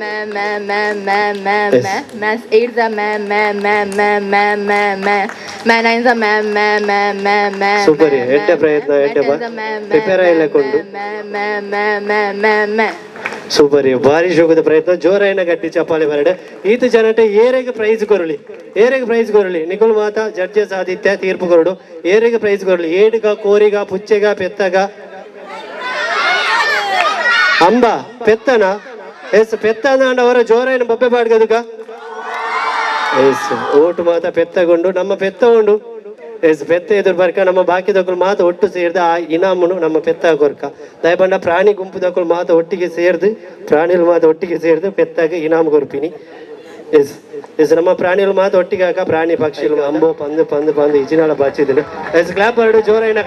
ಮೆ ಮೆ ಮೆ ಮೆ ಮೆ ಮೆ ಮೆ ಏಟ್ ಝ ಮೆ ಮೆ ಮೆ ಮೆ ಮೆ ಮೆ ಮೆ ಮೆ ನೈನ್ ಝ ಮೆ ಮೆ ಮೆ ಮೆ ಮೆ. Super, ಎಡ್ಡೆ ಪ್ರಯತ್ನ, ಎಡ್ಡೆ prepare ಆಯ್ಲೆಕೊಂಡು. ಮೆ ಮೆ ಮೆ ಮೆ ಮೆ ಮೆ. ಸೂಪರ್, ಭಾರಿ ಶೋಕದ ಪ್ರಯತ್ನ. ಜೋರಾಯಿನ ಗಟ್ಟಿ ಚಪ್ಪಾಳೆ ಬರಡು. ಈತ ಜನತೆ ಏರೆಗೆ ಪ್ರೈಸ್ ಕೊರಲಿ, ಏರೆಗೆ ಪ್ರೈಸ್ ಕೊರಲಿ. ನಿಖುಲ್ ಮಾತಾ ಜಡ್ಜಸ್ ಆದಿತ್ಯ ತೀರ್ಪು ಕೊರಡು. ಏರೆಗೆ ಪ್ರೈಸ್ ಕೊರಲಿ? ಏಡುಗ, ಕೋರಿಗ, ಪುಚ್ಚೆಗ, ಪೆತ್ತಗ? ಅಂಬ ಪೆತ್ತನ? ಎಸ್, ಪೆತ್ತನ ಅವರ ಜೋರಾಯಿನ ಬೊಬ್ಬೆ ಪಾಡ್ಗದುಗ. ಎಸ್, ಓಟು ಮಾತ ಪೆತ್ತಗೊಂಡು. ನಮ್ಮ ಪೆತ್ತ ಉಂಡು. ಎಸ್, ಪೆತ್ತ ಎದುರು ಬರ್ಕ. ನಮ್ಮ ಬಾಕಿದಕ್ಕಳು ಮಾತ ಒಟ್ಟು ಸೇರ್ದು ಆ ಇನಾಮುನು ನಮ್ಮ ಪೆತ್ತ ಕೊರ್ಕ. ದಯಪಂಡ ಪ್ರಾಣಿ ಗುಂಪುದಕ್ಕಳು ಮಾತ ಒಟ್ಟಿಗೆ ಸೇರ್ದು, ಪ್ರಾಣಿಗಳು ಮಾತ ಒಟ್ಟಿಗೆ ಸೇರ್ದು ಪೆತ್ತಾಗ ಇನಾಮು ಕೊರ್ಪಿನಿ. ಎಸ್ ಎಸ್, ನಮ್ಮ ಪ್ರಾಣಿಗಳು ಮಾತ ಒಟ್ಟಿಗೆ ಹಾಕ. ಪ್ರಾಣಿ ಪಕ್ಷಿಗಳು ಅಂಬೋ ಪಂದು ಪಂದು ಪಂದು ಇಜಿನಾಳ ಬಾಚಿದ್ರು. ಎಸ್, ಕ್ಲಾಪ್ ಎರಡು ಜೋರಾಯಿನ.